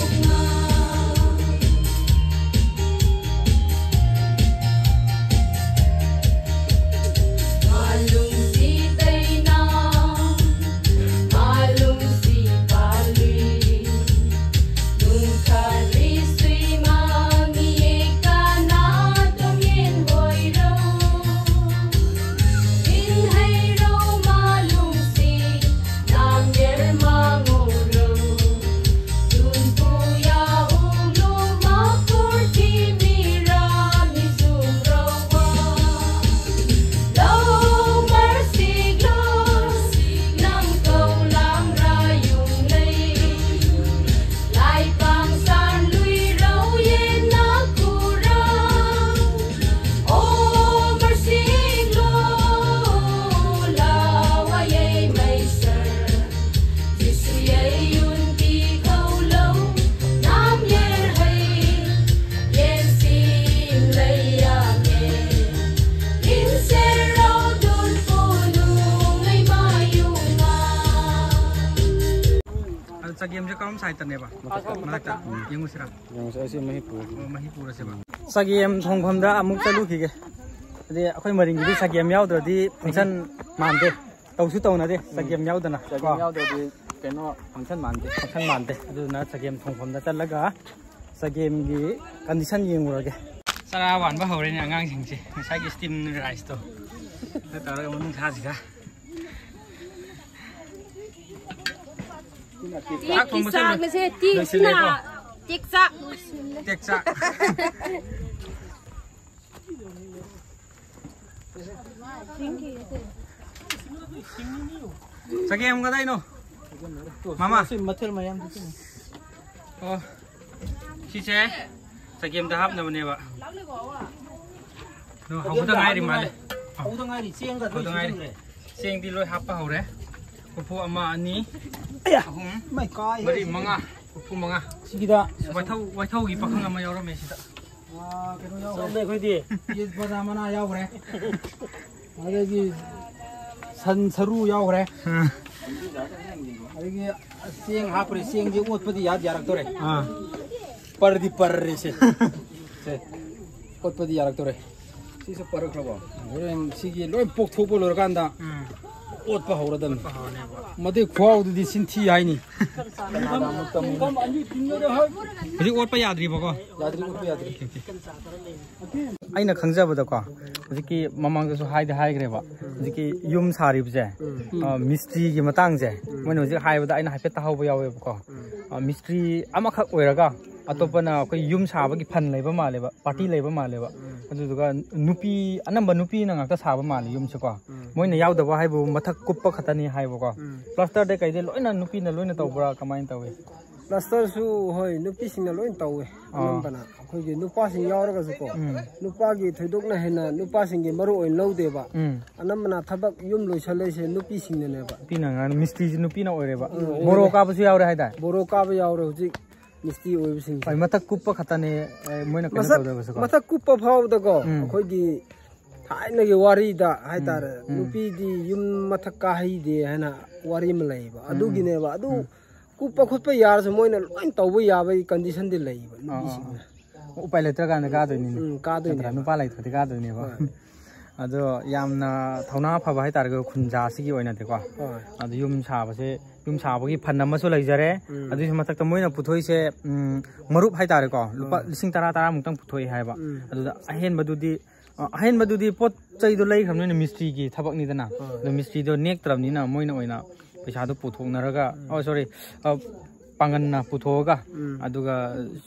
ꯁꯦ ꯀꯔꯝ ꯁꯥꯏꯠꯇꯅꯦꯕ? ꯃꯊꯛꯇ꯫ ꯃꯊꯛꯇ꯫ ꯌꯦꯡꯉꯨꯁꯤꯔꯥ? ꯌꯦꯡꯉꯨꯁꯦ, ꯑꯩꯁꯦ ꯃꯍꯤ ꯄꯨꯔꯦ꯫ ꯑꯣ, ꯃꯍꯤ ꯄꯨꯔꯁꯦꯕ꯫ ꯆꯒꯦꯝ ꯊꯣꯡꯐꯝꯗ ꯑꯃꯨꯛ ꯆꯠꯂꯨꯈꯤꯒꯦ꯫ ꯑꯗꯩ ꯑꯩꯈꯣꯏ ꯃꯔꯤꯡꯒꯤꯗꯤ ꯆꯒꯦꯝ ꯌꯥꯎꯗ꯭ꯔꯗꯤ ꯐꯪꯁꯟ ꯃꯥꯟꯗꯦ꯫ ꯇꯧꯁꯨ ꯇꯧꯅꯗꯦ, ꯆꯒꯦꯝ ꯌꯥꯎꯗꯅ꯫ ꯆꯒꯦꯝ ꯀꯣ? ꯌꯥꯎꯗ꯭ꯔꯗꯤ ꯀꯩꯅꯣ ꯐꯪꯁꯟ ꯃꯥꯟꯗꯦ꯫ ꯐꯪꯁꯟ ꯃꯥꯟꯗꯦ꯫ ꯑꯗꯨꯗꯨꯅ ꯆꯒꯦꯝ ꯊꯣꯡꯐꯝꯗ ꯆꯠꯂꯒ ꯆꯒꯦꯝꯒꯤ ꯀꯟꯗꯤꯁꯟ ꯌꯦꯡꯉꯨꯔꯒꯦ꯫ ꯆꯔꯥ ꯋꯥꯟꯕ ꯍꯧꯔꯦꯅꯦ ꯑꯉꯥꯡꯁꯤꯡꯁꯦ꯫ ꯉꯁꯥꯏꯒꯤ ꯁ꯭ꯇꯤꯝ ꯔꯥꯏꯁꯇꯣ ꯈꯔ ꯇꯧꯔꯒ ꯃꯅꯨꯡꯁꯥꯁꯤꯒ꯫ ꯆꯥꯛ ꯊꯣꯡꯕꯁꯦ ꯆꯥꯛ ꯂꯣꯏ-, ꯉꯁꯤ ꯇꯦꯛ ꯂꯣꯏꯁꯤꯜꯂꯦꯀꯣ? ꯁꯤꯅ ꯇꯦꯛ ꯆꯥꯛ꯫ ꯇꯦꯛ ꯆꯥꯛ꯫ ꯆꯒꯦꯝ ꯀꯗꯥꯏꯅꯣ? ꯃꯃꯥ꯫ ꯁꯤ ꯃꯊꯦꯜ ꯃꯌꯥꯝꯗꯨ ꯁꯤꯅꯤ꯫ ꯑꯣ꯫ ꯁꯤꯁꯦ ꯆꯒꯦꯝꯗ ꯍꯥꯞꯅꯕꯅꯦꯕ꯫ ꯑꯗꯣ ꯍꯧꯕꯗ ꯉꯥꯏꯔꯤ ꯃꯥꯜꯂꯦ꯫ ꯍꯧꯗ ꯉꯥꯏꯔꯤ, ꯆꯦꯡꯒ ꯂꯣꯏ ꯍꯧꯗ ꯉꯥꯏꯔꯤ꯫ ꯁꯨꯖꯟꯈ꯭ꯔꯦ꯫ ꯆꯦꯡꯗꯤ ꯂꯣꯏ ꯍꯥꯞꯄ ꯍꯧꯔꯦ꯫ ꯀꯣꯔꯐꯨ ꯑꯃ, ꯑꯅꯤ, ꯑꯌꯥ! ꯑꯍꯨꯝ, ꯃꯩ ꯀꯥꯏ꯫ ꯃꯔꯤ, ꯃꯉꯥ꯫ ꯀꯣꯔꯐꯨ ꯃꯉꯥ꯫ ꯁꯤꯒꯤꯗ ꯋꯥꯏꯊꯧ, ꯋꯥꯏꯊꯧꯒꯤ ꯄꯥꯈꯪ ꯑꯃ ꯌꯥꯎꯔꯝꯃꯦ ꯁꯤꯗ꯫ ꯑꯥ, ꯀꯩꯅꯣ ꯌꯥꯎꯔꯦ꯫ ꯆꯠꯂꯦ ꯑꯩꯈꯣꯏꯗꯤ꯫ ꯇꯦꯖꯄꯇꯥ ꯃꯅꯥ ꯌꯥꯎꯈ꯭ꯔꯦ꯫ ꯑꯗꯒꯤ ꯁꯟ ꯁꯔꯨ ꯌꯥꯎꯈ꯭ꯔꯦ꯫ ꯑꯥ꯫ ꯑꯗꯒꯤ ꯆꯦꯡ ꯍꯥꯞꯈ꯭ꯔꯦ꯫ ꯆꯦꯡꯁꯦ ꯑꯣꯠꯄꯗꯤ ꯌꯥꯗꯤ ꯌꯥꯔꯛꯇꯣꯔꯦ꯫ ꯑꯥ꯫ ꯄꯔꯗꯤ ꯄꯔꯔꯦ ꯁꯦ꯫ ꯁꯦ꯫ ꯑꯣꯠꯄꯗꯤ ꯌꯥꯔꯛꯇꯣꯔꯦ꯫ ꯁꯤꯁꯨ ꯄꯔꯛꯈ꯭ꯔꯕꯣ? ꯍꯣꯔꯦꯟ ꯁꯤꯒꯤ ꯂꯣꯏ ꯄꯣꯛꯊꯣꯛꯄ ꯂꯣꯏꯔꯀꯥꯟꯗ ꯎꯝ꯫ ꯑꯣꯠꯄ ꯍꯧꯔꯗꯕꯅꯤ꯫ ꯑꯣꯠꯄ ꯍꯧꯔꯅꯦꯕ꯫ ꯃꯗꯨꯏ ꯈꯨꯍꯥꯎꯗꯨꯗꯤ ꯁꯤꯟꯊꯤ ꯍꯥꯏꯅꯤ꯫ ꯍꯧꯖꯤꯛ ꯑꯣꯠꯄ ꯌꯥꯗ꯭ꯔꯤꯕꯀꯣ? ꯌꯥꯗ꯭ꯔꯤ, ꯑꯣꯠꯄ ꯌꯥꯗ꯭ꯔꯤ꯫ ꯑꯩꯅ ꯈꯪꯖꯕꯗꯀꯣ, ꯍꯧꯖꯤꯛꯀꯤ ꯃꯃꯥꯡꯗꯁꯨ ꯍꯥꯏꯗꯤ ꯍꯥꯏꯈ꯭ꯔꯦꯕ, ꯍꯧꯖꯤꯛꯀꯤ ꯌꯨꯝ ꯁꯥꯔꯤꯕꯁꯦ, ꯎꯝ꯫ ꯑ, ꯃꯤꯁꯇ꯭ꯔꯤꯒꯤ ꯃꯇꯥꯡꯁꯦ, ꯎꯝ꯫ ꯃꯣꯏꯅ ꯍꯧꯖꯤꯛ ꯍꯥꯏꯕꯗ ꯑꯩꯅ ꯍꯥꯏꯐꯦꯠ ꯇꯥꯍꯧꯕ ꯌꯥꯎꯋꯦꯕꯀꯣ꯫ ꯎꯝ꯫ ꯑ, ꯃꯤꯁꯇ꯭ꯔꯤ ꯑꯃꯈꯛ ꯑꯣꯏꯔꯒ ꯑꯇꯣꯞꯄꯅ ꯑꯩꯈꯣꯏ ꯌꯨꯝ ꯁꯥꯕꯒꯤ ꯐꯟ ꯂꯩꯕ ꯃꯥꯜꯂꯦꯕ, ꯄꯥꯔꯇꯤ ꯎꯝ꯫ ꯂꯩꯕ ꯃꯥꯜꯂꯦꯕ꯫ ꯎꯝ꯫ ꯑꯗꯨꯗꯨꯒ ꯅꯨꯄꯤ, ꯑꯅꯝꯕ ꯅꯨꯄꯤꯅ ꯉꯥꯛꯇ ꯁꯥꯕ ꯃꯥꯜꯂꯦ ꯌꯨꯝꯁꯦꯀꯣ꯫ ꯎꯝ꯫ ꯃꯣꯏꯅ ꯌꯥꯎꯗꯕ ꯍꯥꯏꯕꯨ ꯃꯊꯛ ꯀꯨꯞꯄ ꯈꯛꯇꯅꯤ ꯍꯥꯏꯕꯀꯣ꯫ ꯎꯝ꯫ ꯄ꯭ꯂꯥꯁꯇꯔꯗ ꯀꯩꯗ ꯂꯣꯏꯅ ꯅꯨꯄꯤꯅ ꯂꯣꯏꯅ ꯇꯧꯕ꯭ꯔꯥ, ꯀꯃꯥꯏꯅ ꯇꯧꯏ? ꯄ꯭ꯂꯥꯁꯇꯔꯁꯨ, ꯍꯣꯏ, ꯅꯨꯄꯤꯁꯤꯡꯅ ꯂꯣꯏꯅ ꯇꯧꯋꯦ꯫ ꯑꯥ꯫ ꯑꯅꯝꯕꯅ ꯑꯩꯈꯣꯏꯒꯤ ꯅꯨꯄꯥꯁꯤꯡ ꯌꯥꯎꯔꯒꯁꯨꯀꯣ, ꯎꯝ꯫ ꯅꯨꯄꯥꯒꯤ ꯊꯣꯏꯗꯣꯛꯅ ꯍꯦꯟꯅ ꯅꯨꯄꯥꯁꯤꯡꯒꯤ ꯃꯔꯨ ꯑꯣꯏꯅ ꯂꯧꯗꯦꯕ꯫ ꯎꯝ꯫ ꯑꯅꯝꯕꯅ ꯊꯕꯛ ꯌꯨꯝ ꯂꯣꯏꯁꯜꯂꯛꯏꯁꯦ ꯅꯨꯄꯤꯁꯤꯡꯅꯅꯦꯕ꯫ ꯅꯨꯄꯤꯅ ꯉꯥꯡ-, ꯃꯤꯁꯇ꯭ꯔꯤꯁꯤ ꯅꯨꯄꯤꯅ ꯑꯣꯏꯔꯦꯕ꯫ ꯎꯝ, ꯃꯣꯔꯣ ꯑꯣꯏꯔꯦ꯫ ꯀꯥꯕꯁꯨ ꯌꯥꯎꯔꯦ ꯍꯥꯏꯗꯥꯏ? ꯕꯣꯔꯣ ꯀꯥꯕ ꯌꯥꯎꯔꯦ ꯍꯧꯖꯤꯛ ꯃꯤꯁꯇ꯭ꯔꯤ ꯑꯣꯏꯕꯁꯤꯡꯁꯦ꯫ ꯍꯣꯏ, ꯃꯊꯛ ꯀꯨꯞꯄ ꯈꯛꯇꯅꯦ, ꯑꯦ, ꯃꯣꯏꯅ ꯀꯩꯅꯣ ꯃꯊꯛ, ꯇꯧꯗꯕꯁꯨꯀꯣ꯫ ꯃꯊꯛ ꯀꯨꯞꯄ ꯐꯥꯎꯕꯗꯀꯣ, ꯎꯝ꯫ ꯑꯩꯈꯣꯏꯒꯤ ꯊꯥꯏꯅꯒꯤ ꯋꯥꯔꯤꯗ ꯍꯥꯏꯇꯥꯔꯦ, ꯎꯝ, ꯎꯝ꯫ ꯅꯨꯄꯤꯗꯤ ꯌꯨꯝ ꯃꯊꯛ ꯀꯥꯍꯩꯗꯦ ꯍꯥꯏꯅ ꯋꯥꯔꯤ ꯑꯃ ꯂꯩꯌꯦꯕ꯫ ꯎꯝ, ꯎꯝ꯫ ꯑꯗꯨꯒꯤꯅꯦꯕ꯫ ꯑꯗꯨ ꯎꯝ꯫ ꯀꯨꯞꯄ ꯈꯣꯠꯄ ꯌꯥꯔꯁꯨ ꯃꯣꯏꯅ ꯂꯣꯏ ꯇꯧꯕ ꯌꯥꯕꯒꯤ ꯀꯟꯗꯤꯁꯟꯗꯤ ꯂꯩꯌꯦꯕ ꯅꯨꯄꯤꯁꯤꯡꯅ꯫ ꯎꯄꯥꯏ ꯂꯩꯇ꯭ꯔꯀꯥꯟꯗ ꯀꯥꯗꯣꯏꯅꯤꯅꯦ꯫ ꯎꯝ, ꯀꯥꯗꯣꯏꯅꯦ꯫ ꯅꯠꯇ꯭ꯔꯥ? ꯅꯨꯄꯥ ꯂꯩꯇ꯭ꯔꯗꯤ ꯀꯥꯗꯣꯏꯅꯦꯕ꯫ ꯍꯣꯏ꯫ ꯑꯗꯣ ꯌꯥꯝꯅ ꯊꯧꯅꯥ ꯐꯕ ꯍꯥꯏꯇꯥꯔꯦꯀꯣ, ꯈꯨꯟꯖꯥꯁꯤꯒꯤ ꯑꯣꯏꯅꯗꯤꯀꯣ꯫ ꯍꯣꯏ꯫ ꯑꯗꯣ ꯌꯨꯝ ꯁꯥꯕꯁꯦ, ꯌꯨꯝ ꯁꯥꯕꯒꯤ ꯐꯟ ꯑꯃꯁꯨ ꯂꯩꯖꯔꯦ꯫ ꯎꯝ꯫ ꯑꯗꯨꯒꯤ ꯃꯊꯛꯇ ꯃꯣꯏꯅ ꯄꯨꯊꯣꯛꯏꯁꯦ, ꯎꯝ, ꯃꯔꯨꯞ ꯍꯥꯏꯇꯥꯔꯦꯀꯣ, ꯂꯨꯄꯥ ꯍꯣꯏ꯫ ꯂꯤꯁꯤꯡ ꯇꯔꯥ ꯇꯔꯥꯃꯨꯛꯇꯪ ꯄꯨꯊꯣꯛꯏ ꯍꯥꯏꯕ꯫ ꯎꯝ꯫ ꯑꯗꯨꯗ ꯑꯍꯦꯟꯕꯗꯨꯗꯤ, ꯑ, ꯑꯍꯦꯟꯕꯗꯨꯗꯤ ꯄꯣꯠ ꯆꯩꯗꯣ ꯂꯩꯈ꯭ꯔꯕꯅꯤꯅ ꯃꯤꯁꯇ꯭ꯔꯤꯒꯤ ꯊꯕꯛꯅꯤꯗꯅ꯫ ꯍꯣꯏ꯫ ꯑꯗꯣ ꯃꯤꯁꯇ꯭ꯔꯤꯗꯣ ꯅꯦꯛꯇ꯭ꯔꯕꯅꯤꯅ ꯃꯣꯏꯅ ꯑꯣꯏꯅ ꯄꯩꯁꯥꯗꯣ ꯄꯨꯊꯣꯛꯅꯔꯒ, ꯑꯣ, ꯁꯣꯔꯤ, ꯑ, ꯄꯥꯡꯒꯟꯅ ꯄꯨꯊꯣꯛꯑꯒ, ꯎꯝ꯫ ꯑꯗꯨꯒ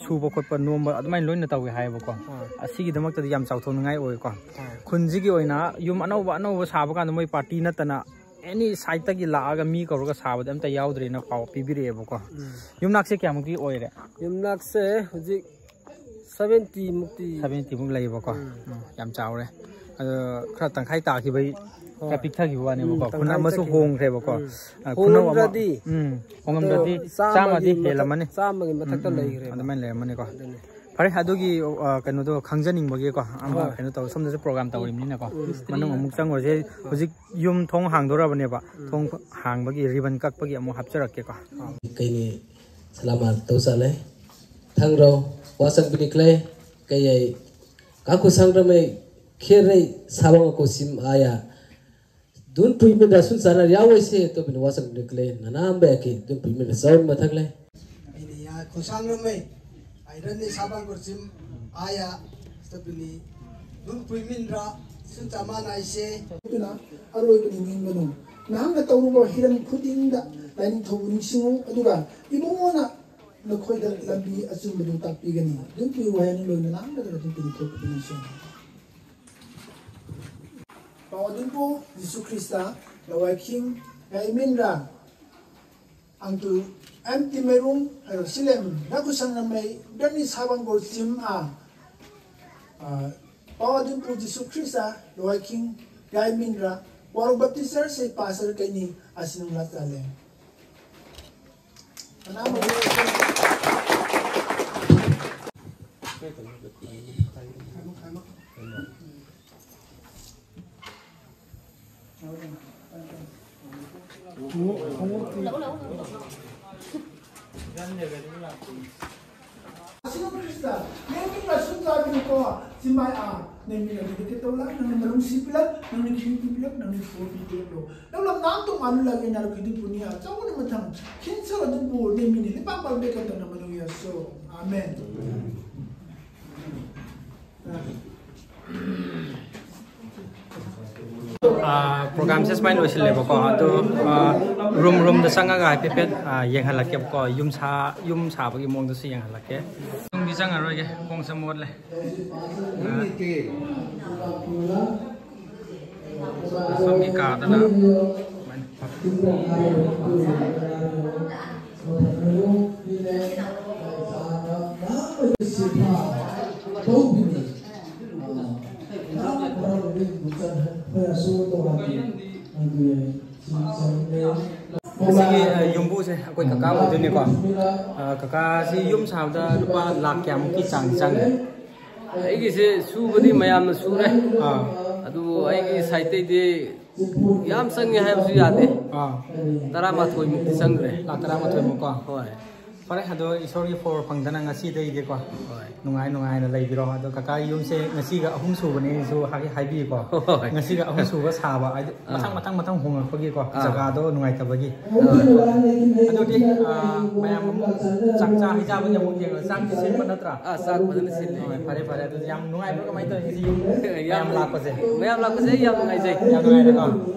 ꯁꯨꯕ ꯈꯣꯠꯄ, ꯅꯣꯝꯕ ꯑꯗꯨꯃꯥꯏꯅ ꯂꯣꯏꯅ ꯇꯧꯋꯦ ꯍꯥꯏꯌꯦꯕꯀꯣ꯫ ꯍꯣꯏ꯫ ꯑꯁꯤꯒꯤꯗꯃꯛꯇꯗꯤ ꯌꯥꯝ ꯆꯥꯎꯊꯣꯛꯅꯤꯡꯉꯥꯏ ꯑꯣꯏꯀꯣ꯫ ꯍꯣꯏ꯫ ꯈꯨꯟꯁꯤꯒꯤ ꯑꯣꯏꯅ ꯌꯨꯝ ꯑꯅꯧꯕ ꯑꯅꯧꯕ ꯁꯥꯕ ꯀꯥꯟꯗ ꯃꯣꯏ ꯄꯥꯔꯇꯤ ꯅꯠꯇꯅ ꯑꯦꯅꯤ ꯁꯥꯏꯠꯇꯒꯤ ꯂꯥꯛꯑꯒ ꯃꯤ ꯀꯧꯔꯒ ꯁꯥꯕꯗꯤ ꯑꯝꯇ ꯌꯥꯎꯗ꯭ꯔꯦꯅ ꯄꯥꯎ ꯄꯤꯕꯤꯔꯛꯑꯦꯕꯀꯣ꯫ ꯎꯝ꯫ ꯌꯨꯝꯅꯥꯛꯁꯦ ꯀꯌꯥꯃꯨꯛꯇꯤ ꯑꯣꯏꯔꯦ? ꯌꯨꯝꯅꯥꯛꯁꯦ ꯍꯧꯖꯤꯛ ꯁꯚꯦꯟꯇꯤ ꯃꯨꯛꯇꯤ꯫ ꯁꯚꯦꯟꯇꯤꯃꯨꯛ ꯂꯩꯌꯦꯕꯀꯣ꯫ ꯎꯝ꯫ ꯎꯝ, ꯌꯥꯝ ꯆꯥꯎꯔꯦ꯫ ꯑꯗꯣ ꯈꯔ ꯇꯪꯈꯥꯏ ꯇꯥꯈꯤꯕꯩ, ꯍꯣꯏ꯫ ꯈꯔ ꯄꯤꯛꯊꯈꯤꯕ ꯋꯥꯅꯦꯕꯀꯣ꯫ ꯎꯝ, ꯈꯨꯟ ꯇꯪꯈꯥꯏ ꯑꯃꯁꯨ ꯆꯠꯈꯤꯕ꯫ ꯍꯣꯡꯈ꯭ꯔꯦꯕꯀꯣ꯫ ꯎꯝ꯫ ꯑ, ꯈꯨꯟ ꯑꯃ-, ꯍꯣꯡꯉꯝꯗ꯭ꯔꯗꯤ ꯎꯝ, ꯑꯗꯣ ꯍꯣꯡꯉꯝꯗ꯭ꯔꯗꯤ ꯆꯥꯝꯃꯒꯤ ꯆꯥꯝꯃꯗꯤ ꯃꯊꯛ-, ꯍꯦꯜꯂꯝꯃꯅꯤ꯫ ꯆꯥꯝꯃꯒꯤ ꯃꯊꯛꯇ ꯎꯝ, ꯎꯝ, ꯂꯩꯈ꯭ꯔꯦꯕ꯫ ꯑꯗꯨꯃꯥꯏꯅ ꯂꯩꯔꯝꯃꯅꯤꯀꯣ꯫ ꯑꯗꯨꯅꯤ꯫ ꯐꯔꯦ, ꯑꯗꯨꯒꯤ, ꯑ, ꯀꯩꯅꯣꯗꯣ ꯈꯪꯖꯅꯤꯡꯕꯒꯤꯀꯣ, ꯑꯃ ꯍꯣꯏ꯫ ꯀꯩꯅꯣ ꯇꯧ, ꯁꯣꯝꯗꯁꯨ ꯄ꯭ꯔꯣꯒ꯭ꯔꯥꯝ ꯇꯧꯔꯤꯕꯅꯤꯅꯀꯣ, ꯎꯝ꯫ ꯃꯅꯨꯡ ꯑꯃꯨꯛ ꯆꯪꯉꯨꯔꯁꯦ꯫ ꯍꯧꯖꯤꯛ ꯌꯨꯝ ꯊꯣꯡ ꯍꯥꯡꯗꯣꯔꯕꯅꯦꯕ꯫ ꯊꯣꯡ ꯍꯥꯡꯕꯒꯤ ꯔꯤꯕꯟ ꯀꯛꯄꯒꯤ ꯑꯃꯨꯛ ꯍꯥꯞꯆꯔꯛꯀꯦꯀꯣ꯫ Kaini salama tausale. Thangrau wasang bini klai kayai kaku sangrame kherei sabang aku sim aya. Dun pui min da sun sana riawai se to bini wasang bini klai nanam ba ki dun pui min da saun mathak lai. Ini ya kusang ramai. Airan ni sabang kursim aya stability. Dun pui min ra sun sama na ise. ꯑꯗꯨꯅ ꯑꯔꯣꯏꯕꯅꯤ ꯅꯤꯡꯒꯅꯨ꯫ ꯅꯍꯥꯛꯅ ꯇꯧꯔꯨꯕ ꯍꯤꯔꯝ ꯈꯨꯗꯤꯡꯗ ꯂꯥꯏꯅꯤꯡꯊꯧꯕꯨ ꯅꯤꯡꯁꯤꯡꯉꯨ, ꯑꯗꯨꯒ ꯏꯕꯨꯡꯉꯣꯅ ꯅꯈꯣꯏꯗ ꯂꯝꯕꯤ ꯑꯆꯨꯝꯕꯗꯨ ꯇꯥꯛꯄꯤꯒꯅꯤ꯫ ꯑꯗꯨꯝ ꯄꯤꯌꯨ ꯍꯥꯏꯅ ꯂꯣꯏꯅ ꯉꯥꯡꯂꯒ ꯑꯗꯨꯝ ꯄꯤꯅꯤꯡꯊꯧ ꯄꯤꯅꯤꯡꯁꯤꯡꯉꯨ꯫ Pawadunpu Jisu Krista, lawaiking, yaiminra, angtu, em timerung, ayo silem, naku sang namai, dani sabang gol sim a, a, Pawadunpu Jisu Krista, lawaiking, yaiminra, waru baptizer se pastor keni, asinung latale. ꯑꯁꯤꯕꯨ Christ ꯅꯪꯒꯤ ꯃꯁꯨ ꯆꯥꯕꯤꯌꯨꯀꯣ꯫ ꯆꯤꯃꯥꯏ ꯑꯥ ꯅꯪꯒꯤ ꯑꯗꯨꯗꯤ ꯀꯩꯇꯧ ꯂꯥꯛ ꯅꯪꯒꯤ ꯃꯔꯨꯝ ꯁꯤꯕꯤꯂꯛ ꯅꯪꯒꯤ ꯈꯤꯡ ꯄꯤꯕꯤꯂꯛ ꯅꯪꯒꯤ ꯁꯣꯔ ꯄꯤꯕꯤꯂꯛꯂꯣ꯫ ꯅꯪꯅ ꯅꯥꯟ ꯇꯣꯉꯥꯟꯅ ꯂꯥꯛꯑꯦ ꯅꯥꯔꯛ ꯈꯤꯗꯨꯕꯨꯅꯤ ꯑꯆꯧꯕꯅ ꯃꯊꯪ ꯈꯤꯟ ꯁꯔ ꯑꯗꯨꯕꯨ ꯅꯪꯒꯤꯅꯤ ꯂꯩꯕꯥꯛ ꯄꯥꯝꯕꯤ ꯀꯟꯗꯅ ꯃꯗꯨ ꯌꯥꯁꯣ꯫ ꯑꯥꯃꯦꯟ꯫ ꯄ꯭ꯔꯣꯒꯥꯝꯁꯦ ꯁꯨꯃꯥꯏꯅ ꯂꯣꯏꯁꯤꯜꯂꯦꯕꯀꯣ꯫ ꯑꯗꯣ ꯔꯨꯝ ꯔꯨꯝꯗ ꯆꯪꯉꯒ ꯍꯥꯏꯐꯦꯠ ꯌꯦꯡꯍꯜꯂꯛꯀꯦꯕꯀꯣ꯫ ꯌꯨꯝ ꯁꯥ ꯌꯨꯝ ꯁꯥꯕꯒꯤ ꯃꯑꯣꯡꯗꯁꯨ ꯌꯦꯡꯍꯜꯂꯛꯀꯦ꯫ ꯌꯨꯝꯗꯤ ꯆꯪꯉꯔꯣꯏꯒꯦ, ꯈꯣꯡꯁꯦ ꯃꯣꯠꯂꯦ꯫ ꯁꯣꯝꯒꯤ ꯀꯥꯗꯅ ꯁꯨꯃꯥꯏꯅ꯫ ꯁꯤꯒꯤ ꯌꯨꯝꯕꯨꯁꯦ ꯑꯩꯈꯣꯏ ꯀꯀꯥ ꯑꯣꯏꯗꯣꯏꯅꯦꯀꯣ꯫ ꯀꯀꯥꯁꯤ ꯌꯨꯝ ꯁꯥꯕꯗ ꯂꯨꯄꯥ ꯂꯥꯛ ꯀꯌꯥꯃꯨꯛꯀꯤ ꯆꯥꯡ ꯆꯪꯉꯦ? ꯑꯩꯒꯤꯁꯦ ꯁꯨꯕꯗꯤ ꯃꯌꯥꯝꯅ ꯁꯨꯔꯦ꯫ ꯑꯥ꯫ ꯑꯗꯨꯕꯨ ꯑꯩꯒꯤ ꯁꯥꯏꯠꯇꯩꯗꯤ ꯌꯥꯝ ꯆꯪꯉꯦ ꯍꯥꯏꯕꯁꯨ ꯌꯥꯗꯦ꯫ ꯑꯥ꯫ ꯇꯔꯥꯃꯥꯊꯣꯏ ꯃꯨꯛꯇꯤ ꯆꯪꯈ꯭ꯔꯦ꯫ ꯂꯥꯛ ꯇꯔꯥꯃꯥꯊꯣꯏ ꯃꯨꯛꯀꯣ? ꯍꯣꯏ꯫ ꯐꯔꯦ, ꯑꯗꯣ ꯏꯁꯣꯔꯒꯤ ꯐꯣꯔ ꯐꯪꯗꯅ ꯉꯁꯤꯗꯩꯗꯤꯀꯣ, ꯍꯣꯏ꯫ ꯅꯨꯡꯉꯥꯏ ꯅꯨꯡꯉꯥꯏꯅ ꯂꯩꯕꯤꯔꯣ꯫ ꯑꯗꯣ ꯀꯀꯥꯒꯤ ꯌꯨꯝꯁꯦ ꯉꯁꯤꯒ ꯑꯍꯨꯝ ꯁꯨꯕꯅꯦꯁꯨ ꯍꯥꯏ-, ꯍꯥꯏꯕꯤꯌꯨꯀꯣ꯫ ꯍꯣꯏ꯫ ꯉꯁꯤꯒ ꯑꯍꯨꯝ ꯁꯨꯕ ꯁꯥꯕ ꯍꯥꯏꯗꯤ ꯑꯥ꯫ ꯃꯊꯪ ꯃꯊꯪ ꯃꯊꯪ ꯍꯣꯡꯉꯛꯄꯒꯤꯀꯣ, ꯑꯥ꯫ ꯖꯒꯥꯗꯣ ꯅꯨꯡꯉꯥꯏꯇꯕꯒꯤ꯫ ꯑꯥ꯫ ꯑꯗꯨꯗꯤ, ꯑꯥ, ꯃꯌꯥꯝ ꯑꯃꯨꯛ ꯆꯥꯛ ꯆꯥ ꯍꯩꯖꯥꯕꯒꯤ ꯑꯃꯨꯛ ꯌꯦꯡꯉꯒ ꯆꯥꯛꯇꯤ ꯁꯤꯟꯕ ꯅꯠꯇ꯭ꯔꯥ? ꯑꯥ, ꯆꯥꯛ ꯐꯖꯅ ꯁꯤꯜꯂꯦ꯫ ꯍꯣꯏ, ꯐꯔꯦ, ꯐꯔꯦ꯫ ꯑꯗꯨꯗꯤ ꯌꯥꯝ ꯅꯨꯡꯉꯥꯏꯕ꯭ꯔꯣ? ꯀꯃꯥꯏꯅ ꯇꯧꯔꯤ ꯉꯁꯤ ꯌꯨꯝ ꯌꯥꯝ ꯃꯌꯥꯝ ꯂꯥꯛꯄꯁꯦ? ꯃꯌꯥꯝ ꯂꯥꯛꯄꯁꯦ ꯑꯩ ꯌꯥꯝ ꯅꯨꯡꯉꯥꯏꯖꯩ꯫ ꯌꯥꯝ ꯅꯨꯡꯉꯥꯏꯔꯦꯀꯣ?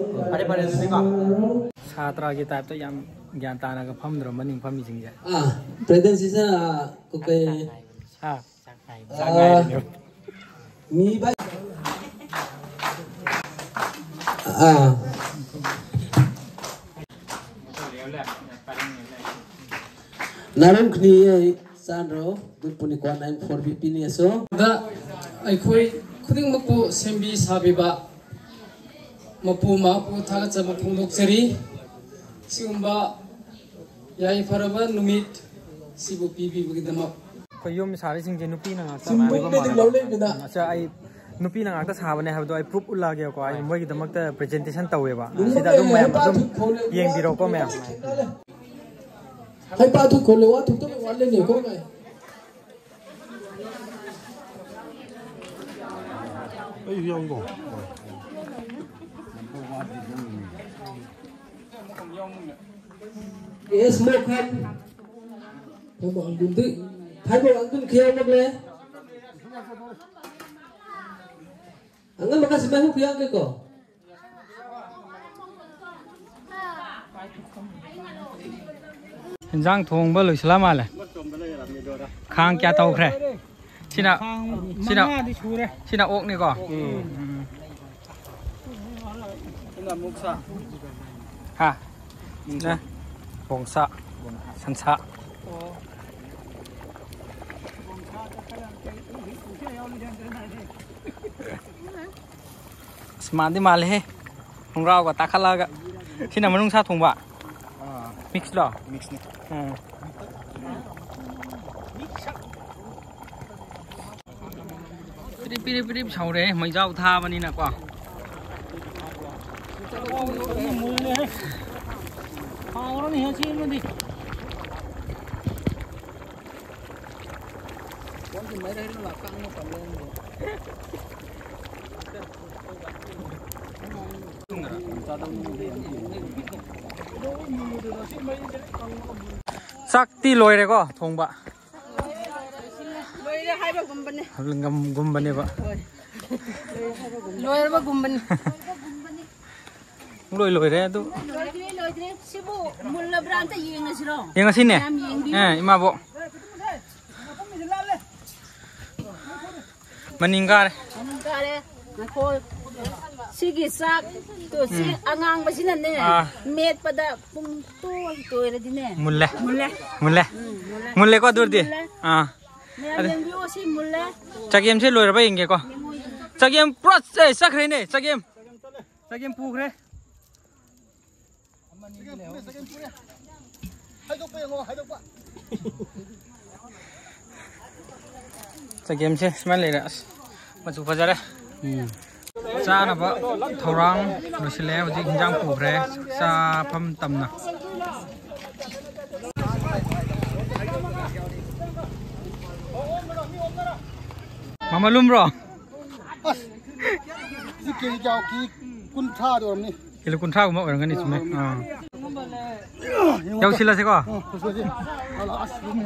ꯐꯔꯦ, ꯐꯔꯦ, ꯑꯗꯨꯗꯤꯀꯣ꯫ ꯁꯥꯇ꯭ꯔꯒꯤ ꯇꯥꯏꯞꯇ ꯌꯥꯝ ꯒ꯭ꯌꯥꯟ ꯇꯥꯅꯒ ꯐꯝꯗ꯭ꯔꯣ ꯃꯅꯤꯡ ꯐꯝꯃꯤꯁꯤꯡꯁꯦ? ꯑꯥ, ꯄ꯭ꯔꯦꯖꯦꯟꯁꯤꯁꯦ, ꯑꯥ, ꯀꯩ, ꯍꯥ? ꯆꯥꯛ ꯉꯥꯏꯔꯤꯅꯦ꯫ ꯃꯤ ꯚꯥꯏ꯫ ꯑꯥ꯫ ꯅꯥꯔꯝꯈꯅꯤ ꯑꯩ ꯆꯥꯟꯗ꯭ꯔꯣ, ꯗꯨꯠ ꯄꯨꯅꯤꯀ꯭ꯋꯥ nine four B P ꯅꯤ ꯑꯁꯣ꯫ ꯗ ꯑꯩꯈꯣꯏ ꯈꯨꯗꯤꯡꯃꯛꯄꯨ ꯁꯦꯝꯕꯤ ꯁꯥꯕꯤꯕ ꯃꯄꯨ ꯃꯍꯥꯛꯄꯨ ꯊꯥꯒꯠꯆꯕ ꯐꯣꯡꯗꯣꯛꯆꯔꯤ꯫ ꯁꯤꯒꯨꯝꯕ ꯌꯥꯏꯐꯔꯕ ꯅꯨꯃꯤꯠ ꯁꯤꯕꯨ ꯄꯤꯕꯤꯕꯒꯤꯗꯃꯛ꯫ ꯑꯩꯈꯣꯏ ꯌꯨꯝ ꯁꯥꯔꯤꯁꯤꯡꯁꯦ ꯅꯨꯄꯤꯅ ꯉꯥꯛꯇ ꯆꯤꯡꯕꯨꯡꯗꯒꯤ ꯃꯥꯜꯂꯦꯕ꯫ ꯂꯧꯂꯩꯕꯗ꯫ ꯑꯁ, ꯑꯩ ꯅꯨꯄꯤꯅ ꯉꯥꯛꯇ ꯁꯥꯕꯅꯦ ꯍꯥꯏꯕꯗꯣ ꯑꯩ ꯄ꯭ꯔꯨꯞ ꯎꯠꯂꯛꯑꯒꯦꯀꯣ꯫ ꯑꯩ ꯃꯣꯏꯒꯤꯗꯃꯛꯇ ꯄ꯭ꯔꯖꯦꯟꯇꯦꯁꯟ ꯇꯧꯋꯦꯕ꯫ ꯁꯤꯗ ꯑꯗꯨꯝ ꯃꯌꯥꯝ ꯑꯗꯨꯝ ꯌꯦꯡꯕꯤꯔꯣꯀꯣ ꯃꯌꯥꯝ꯫ ꯍꯩ ꯄꯥ ꯊꯨ ꯈꯣꯜꯂꯦ, ꯋꯥ ꯊꯨ ꯇꯧ ꯋꯥ ꯂꯩꯅꯦ ꯀꯣ ꯉꯥꯏ꯫ ꯑꯩꯁꯨ ꯌꯥꯎꯒꯣ꯫ ꯑꯦꯁ ꯃꯣꯈꯟ꯫ ꯊꯥꯏꯕꯣ ꯑꯪꯒꯨꯟꯗꯤ, ꯊꯥꯏꯕꯣ ꯑꯪꯒꯨꯟ ꯈꯤꯌꯥ ꯃꯛꯂꯦ꯫ ꯑꯉꯝꯕ ꯈꯔ ꯁꯤꯟꯕ ꯍꯨꯛ ꯌꯥꯎꯒꯦꯀꯣ꯫ ꯏꯟꯖꯥꯡ ꯊꯣꯡꯕ ꯂꯣꯏꯁꯤꯜꯂ ꯃꯥꯜꯂꯦ꯫ ꯈꯥꯡ ꯀꯌꯥ ꯇꯧꯈ꯭ꯔꯦ? ꯁꯤꯅ, ꯈꯥꯡ ꯁꯤꯅ, ꯃꯉꯥꯗꯤ ꯁꯨꯔꯦ꯫ ꯁꯤꯅ ꯑꯣꯛꯅꯤꯀꯣ? ꯎꯝ꯫ ꯎꯝ꯫ ꯁꯤꯅ ꯑꯃꯨꯛ ꯁꯥ꯫ ꯍꯥ? ꯎꯝ꯫ ꯅ? ꯕꯣꯡꯁꯥ꯫ ꯁꯟꯁꯥ꯫ ꯑꯣ꯫ ꯑꯁ, ꯃꯥꯟꯗꯤ ꯃꯥꯜꯂꯦꯍꯦ꯫ ꯈꯣꯡꯒ꯭ꯔꯥꯎꯒ ꯇꯥꯈꯠꯂꯛꯑꯒ꯫ ꯁꯤꯅ ꯃꯅꯨꯡ ꯁꯥ ꯊꯣꯡꯕ? ꯑꯥ꯫ ꯃꯤꯛꯁꯂꯣ? ꯃꯤꯛꯁꯅꯤ꯫ ꯎꯝ꯫ ꯄꯤꯔꯤꯞ, ꯄꯤꯔꯤꯞ, ꯄꯤꯔꯤꯞ ꯁꯧꯔꯦ, ꯃꯩꯖꯥꯎ ꯊꯥꯕꯅꯤꯅꯀꯣ꯫ ꯍꯥꯎꯔꯅꯤ ꯍꯦ, ꯁꯤꯃꯗꯤ꯫ ꯆꯥꯛꯇꯤ ꯂꯣꯏꯔꯦꯀꯣ ꯊꯣꯡꯕ? ꯂꯣꯏꯔꯦ ꯍꯥꯏꯕꯒꯨꯝꯕꯅꯦ꯫ ꯒꯨꯝꯕꯅꯦꯕ꯫ ꯍꯣꯏ꯫ ꯂꯣꯏꯔꯕꯒꯨꯝꯕꯅꯤ꯫ ꯂꯣꯏ ꯂꯣꯏꯔꯦ ꯑꯗꯨ꯫ ꯂꯣꯏꯗ꯭ꯔꯤ, ꯂꯣꯏꯗ꯭ꯔꯤ꯫ ꯁꯤꯕꯨ ꯃꯨꯜꯂꯕ꯭ꯔꯥ ꯑꯝꯇ ꯌꯦꯡꯉꯁꯤꯔꯣ? ꯌꯦꯡꯉꯁꯤꯅꯦ꯫ ꯃꯌꯥꯝ ꯌꯦꯡꯕꯤꯌꯨ꯫ ꯑꯦ, ꯏꯃꯥꯕꯣꯛ꯫ ꯃꯅꯤꯡ ꯀꯥꯔꯦ꯫ ꯃꯅꯤꯡ ꯀꯥꯔꯦ꯫ ꯉꯥꯏꯈꯣ꯫ ꯁꯤꯒꯤ ꯆꯥꯛꯇꯣ, ꯁꯤ ꯎꯝ꯫ ꯑꯉꯥꯡꯕꯁꯤꯅꯅꯦ, ꯑꯥ꯫ ꯃꯦꯠꯄꯗ ꯄꯨꯡ ꯇꯣꯏ ꯇꯣꯏꯔꯗꯤꯅꯦ꯫ ꯃꯨꯜꯂꯦ꯫ ꯃꯨꯜꯂꯦ꯫ ꯃꯨꯜꯂꯦ꯫ ꯎꯝ, ꯃꯨꯜꯂꯦ꯫ ꯃꯨꯜꯂꯦꯀꯣ ꯑꯗꯨꯗꯤ? ꯃꯨꯜꯂꯦ꯫ ꯑꯥ꯫ ꯃꯌꯥꯝ ꯑꯗ ꯌꯦꯡꯕꯤꯌꯣ, ꯁꯤ ꯃꯨꯜꯂꯦ꯫ ꯆꯒꯦꯝꯁꯦ ꯂꯣꯏꯔꯕ ꯌꯦꯡꯒꯦꯀꯣ꯫ ꯌꯦꯡꯉꯣ, ꯌꯦꯡꯉꯣ꯫ ꯆꯒꯦꯝ ꯄꯨꯔꯥ ꯆꯦ-, ꯆꯠꯈ꯭ꯔꯦꯅꯦ, ꯆꯒꯦꯝ꯫ ꯆꯒꯦꯝ ꯄꯨꯈ꯭ꯔꯦ꯫ ꯆꯒꯦꯝ ꯄꯨꯔꯦ, ꯆꯒꯦꯝ ꯄꯨꯔꯦ꯫ ꯍꯥꯏꯗꯣꯛꯄ ꯌꯦꯡꯉꯣ, ꯍꯥꯏꯗꯣꯛꯄ꯫ ꯆꯒꯦꯝꯁꯦ ꯁꯨꯃꯥꯏꯅ ꯂꯩꯔꯦ꯫ ꯑꯁ, ꯃꯆꯨ ꯐꯖꯔꯦ꯫ ꯎꯝ꯫ ꯆꯥꯅꯕ ꯊꯧꯔꯥꯡ ꯂꯣꯏꯁꯤꯜꯂꯦ꯫ ꯍꯧꯖꯤꯛ ꯍꯤꯟꯖꯥꯡ ꯄꯨꯈ꯭ꯔꯦ꯫ ꯆꯥꯐꯝ ꯇꯝꯅ꯫ ꯑꯃ ꯂꯨꯝꯕ꯭ꯔꯣ? ꯑꯁ, ꯁꯤ ꯀꯦꯖꯤ ꯀꯌꯥ? ꯀꯦꯖꯤ ꯀꯨꯟꯊ꯭ꯔꯥꯗ ꯑꯣꯏꯔꯝꯅꯤ꯫ ꯀꯤꯂꯣ ꯀꯨꯟꯊ꯭ꯔꯥꯒꯨꯝꯕ ꯑꯣꯏꯔꯝꯒꯅꯤ, ꯆꯨꯝꯃꯦ꯫ ꯑꯥ꯫ ꯌꯦꯡꯉꯣ꯫ ꯌꯧꯁꯤꯜꯂꯁꯤꯀꯣ꯫ ꯑꯥ, ꯌꯧꯁꯤꯜꯂꯁꯤ꯫ ꯑꯁ, ꯂꯨꯝꯃꯦ꯫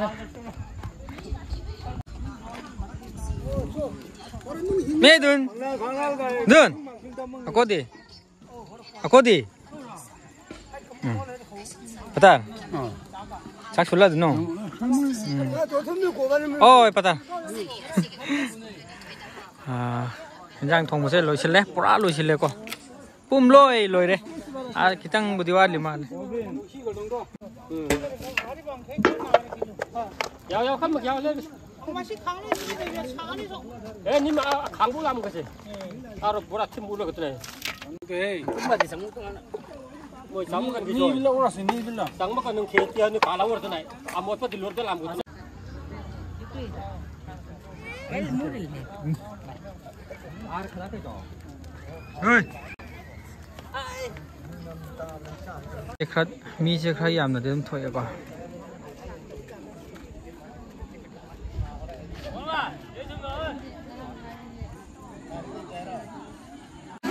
ꯃꯦ ꯗꯨꯟ꯫ ꯗꯨꯟ꯫ ꯑꯀꯣꯗꯤ꯫ ꯑꯀꯣꯗꯤ꯫ ꯎꯝ꯫ ꯄꯇꯥ꯫ ꯑꯥ꯫ ꯆꯥꯛ ꯁꯨꯜꯂ ꯑꯗꯨꯅꯣ꯫ ꯎꯝ꯫ ꯑꯣꯏ, ꯄꯇꯥ꯫ ꯑꯥ, ꯏꯟꯖꯥꯡ ꯊꯣꯡꯕꯁꯦ ꯂꯣꯏꯁꯤꯜꯂꯦ, ꯄꯨꯔꯥ ꯂꯣꯏꯁꯤꯜꯂꯦꯀꯣ꯫ ꯄꯨꯝ ꯂꯣꯏ ꯂꯣꯏꯔꯦ꯫ ꯑꯥ, ꯈꯤꯇꯪꯕꯨꯗꯤ ꯋꯥꯠꯂꯤ ꯃꯥꯜꯂꯦ꯫ ꯌꯥꯎ, ꯌꯥꯎ, ꯈꯝꯃꯒꯦ, ꯌꯥꯎ, ꯂꯩꯔꯦ꯫ ꯃꯁꯤ ꯈꯥꯡꯂꯣꯏꯁꯤꯗꯤ ꯂꯩꯔꯦ, ꯁꯥꯒꯅꯤ ꯁꯣ꯫ ꯑꯦ, ꯅꯤꯃ, ꯑ, ꯈꯥꯡꯕꯨ ꯂꯥꯝꯒꯁꯦ꯫ ꯑꯥꯔꯣ, ꯕꯣꯔꯥ ꯊꯤꯝꯕꯨ ꯂꯣꯏꯒꯗ꯭ꯔꯦ꯫ ꯃꯣꯏ ꯆꯥꯝꯃ ꯀꯟꯒꯤ ꯅꯤ ꯖꯣꯏ꯫ ꯂꯧꯔꯁꯤ, ꯅꯤ ꯂꯧꯔ꯫ ꯆꯥꯝꯃ ꯀꯟ ꯅꯪ ꯈꯦꯇꯤ ꯍꯥꯏꯅꯤ, ꯄꯥ ꯂꯧꯔꯗꯅ꯫ ꯑꯃꯣꯠꯄꯗꯤ ꯂꯣꯏꯔꯗ ꯂꯥꯝꯒꯗ꯭ꯔꯦ꯫ ꯈꯔ, ꯃꯤꯁꯦ ꯈꯔ ꯌꯥꯝꯅꯗꯤ ꯑꯗꯨꯝ ꯊꯣꯛꯑꯦꯀꯣ꯫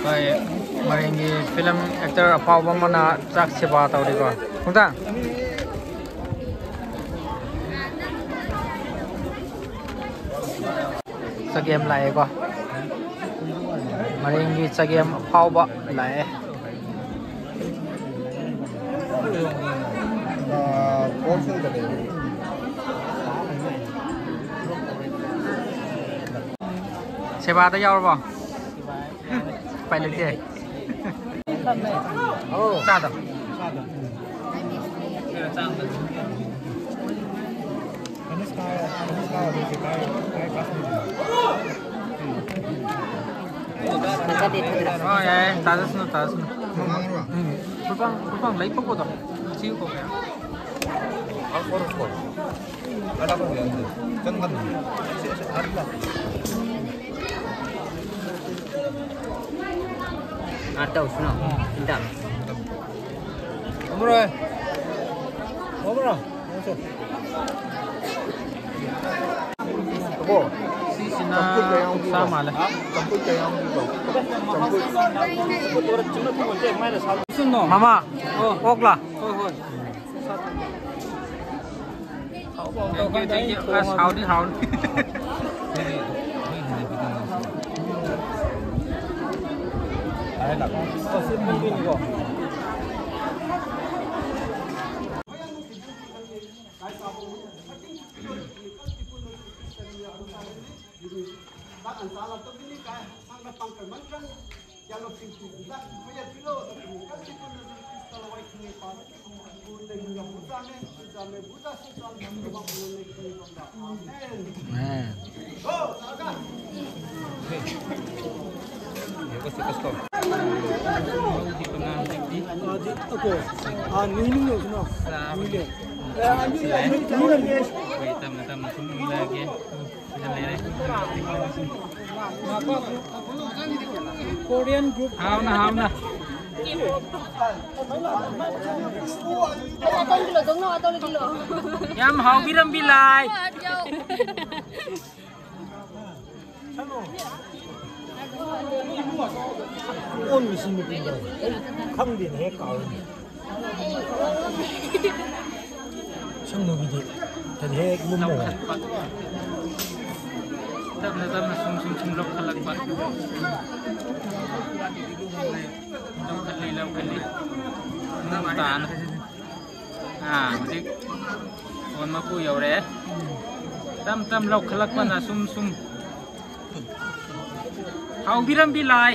ꯍꯣꯏ, ꯃꯔꯤꯡꯒꯤ ꯐꯤꯂꯝ ꯑꯦꯛꯇꯔ ꯑꯐꯥꯎꯕ ꯑꯃꯅ ꯆꯥꯛ ꯁꯦꯕꯥ ꯇꯧꯔꯤꯀꯣ꯫ ꯈꯣꯡꯊꯥꯡ꯫ ꯆꯒꯦꯝ ꯂꯥꯛꯑꯦꯀꯣ꯫ ꯃꯔꯤꯡꯒꯤ ꯆꯒꯦꯝ ꯑꯐꯥꯎꯕ ꯂꯥꯛꯑꯦ꯫ ꯁꯦꯕꯥꯗ ꯌꯥꯎꯔꯕꯣ? ꯎꯄꯥꯏ ꯂꯩꯇꯦ꯫ ꯆꯥꯗ꯫ ꯍꯣꯏ, ꯌꯥꯏ, ꯇꯥꯖꯁꯅꯨ, ꯇꯥꯖꯁꯅꯨ꯫ ꯎꯝ, ꯈꯨꯔꯄꯥꯡ, ꯈꯨꯔꯄꯥꯡ ꯂꯩ ꯄꯛꯄꯗꯣ꯫ ꯁꯤ ꯀꯣ ꯀꯌꯥ? ꯆꯪꯒꯅꯤ꯫ ꯑꯥ, ꯇꯧꯁꯤꯅꯣ꯫ ꯏꯟꯗ꯫ ꯑꯃꯔꯣꯏ꯫ ꯑꯃꯔꯣ꯫ ꯑꯕꯣ꯫ ꯁꯤꯅ ꯆꯝꯐꯨꯠꯀ ꯌꯥꯎꯕꯤꯔꯣ? ꯆꯥ ꯃꯥꯜꯂꯦ꯫ ꯆꯝꯐꯨꯠꯀ ꯌꯥꯎꯕꯤꯔꯣ? ꯆꯝꯐꯨꯠ꯫ ꯃꯃꯥ, ꯑꯣ꯫ ꯑꯣꯛꯂꯥ? ꯍꯣꯏ, ꯍꯣꯏ꯫ Thank you, thank you. ꯑꯁ, ꯍꯥꯎꯗꯤ ꯍꯥꯎꯅꯤ꯫ ꯇꯞꯅ ꯇꯞꯅ ꯁꯨꯝ ꯃꯨꯜꯂꯛꯑꯒꯦ꯫ ꯁꯤꯗ ꯂꯩꯔꯦ꯫ Korean group. ꯍꯥꯎꯅ, ꯍꯥꯎꯅ꯫ ꯌꯥꯝ ꯍꯥꯎꯕꯤꯔꯝꯕꯤ ꯂꯥꯏ꯫ ꯑꯣꯟꯕꯁꯤ ꯅꯨꯄꯤꯗꯣ ꯑꯩ ꯈꯪꯗꯦꯅꯦ, ꯍꯦꯛ ꯀꯥꯎꯏꯅꯦ꯫ ꯁꯪ ꯅꯨꯄꯤꯗꯤ ꯍꯦꯛ ꯂꯨꯝꯃꯣ꯫ ꯂꯧꯈꯠꯄ꯫ ꯇꯞꯅ ꯇꯞꯅ ꯁꯨꯝ ꯁꯨꯝ ꯁꯨꯝ ꯂꯧꯈꯠꯂꯛꯄ꯫ ꯂꯧꯈꯠꯂꯤ, ꯂꯧꯈꯠꯂꯤ꯫ ꯅꯪ ꯇꯥꯅ꯫ ꯑꯥ, ꯍꯧꯖꯤꯛ ꯐꯣꯟ ꯃꯄꯨ ꯌꯧꯔꯛꯑꯦ꯫ ꯇꯝ ꯇꯝ ꯂꯧꯈꯠꯂꯛꯄꯅ ꯁꯨꯝ ꯁꯨꯝ꯫ ꯍꯥꯎꯕꯤꯔꯝꯕꯤ ꯂꯥꯏ꯫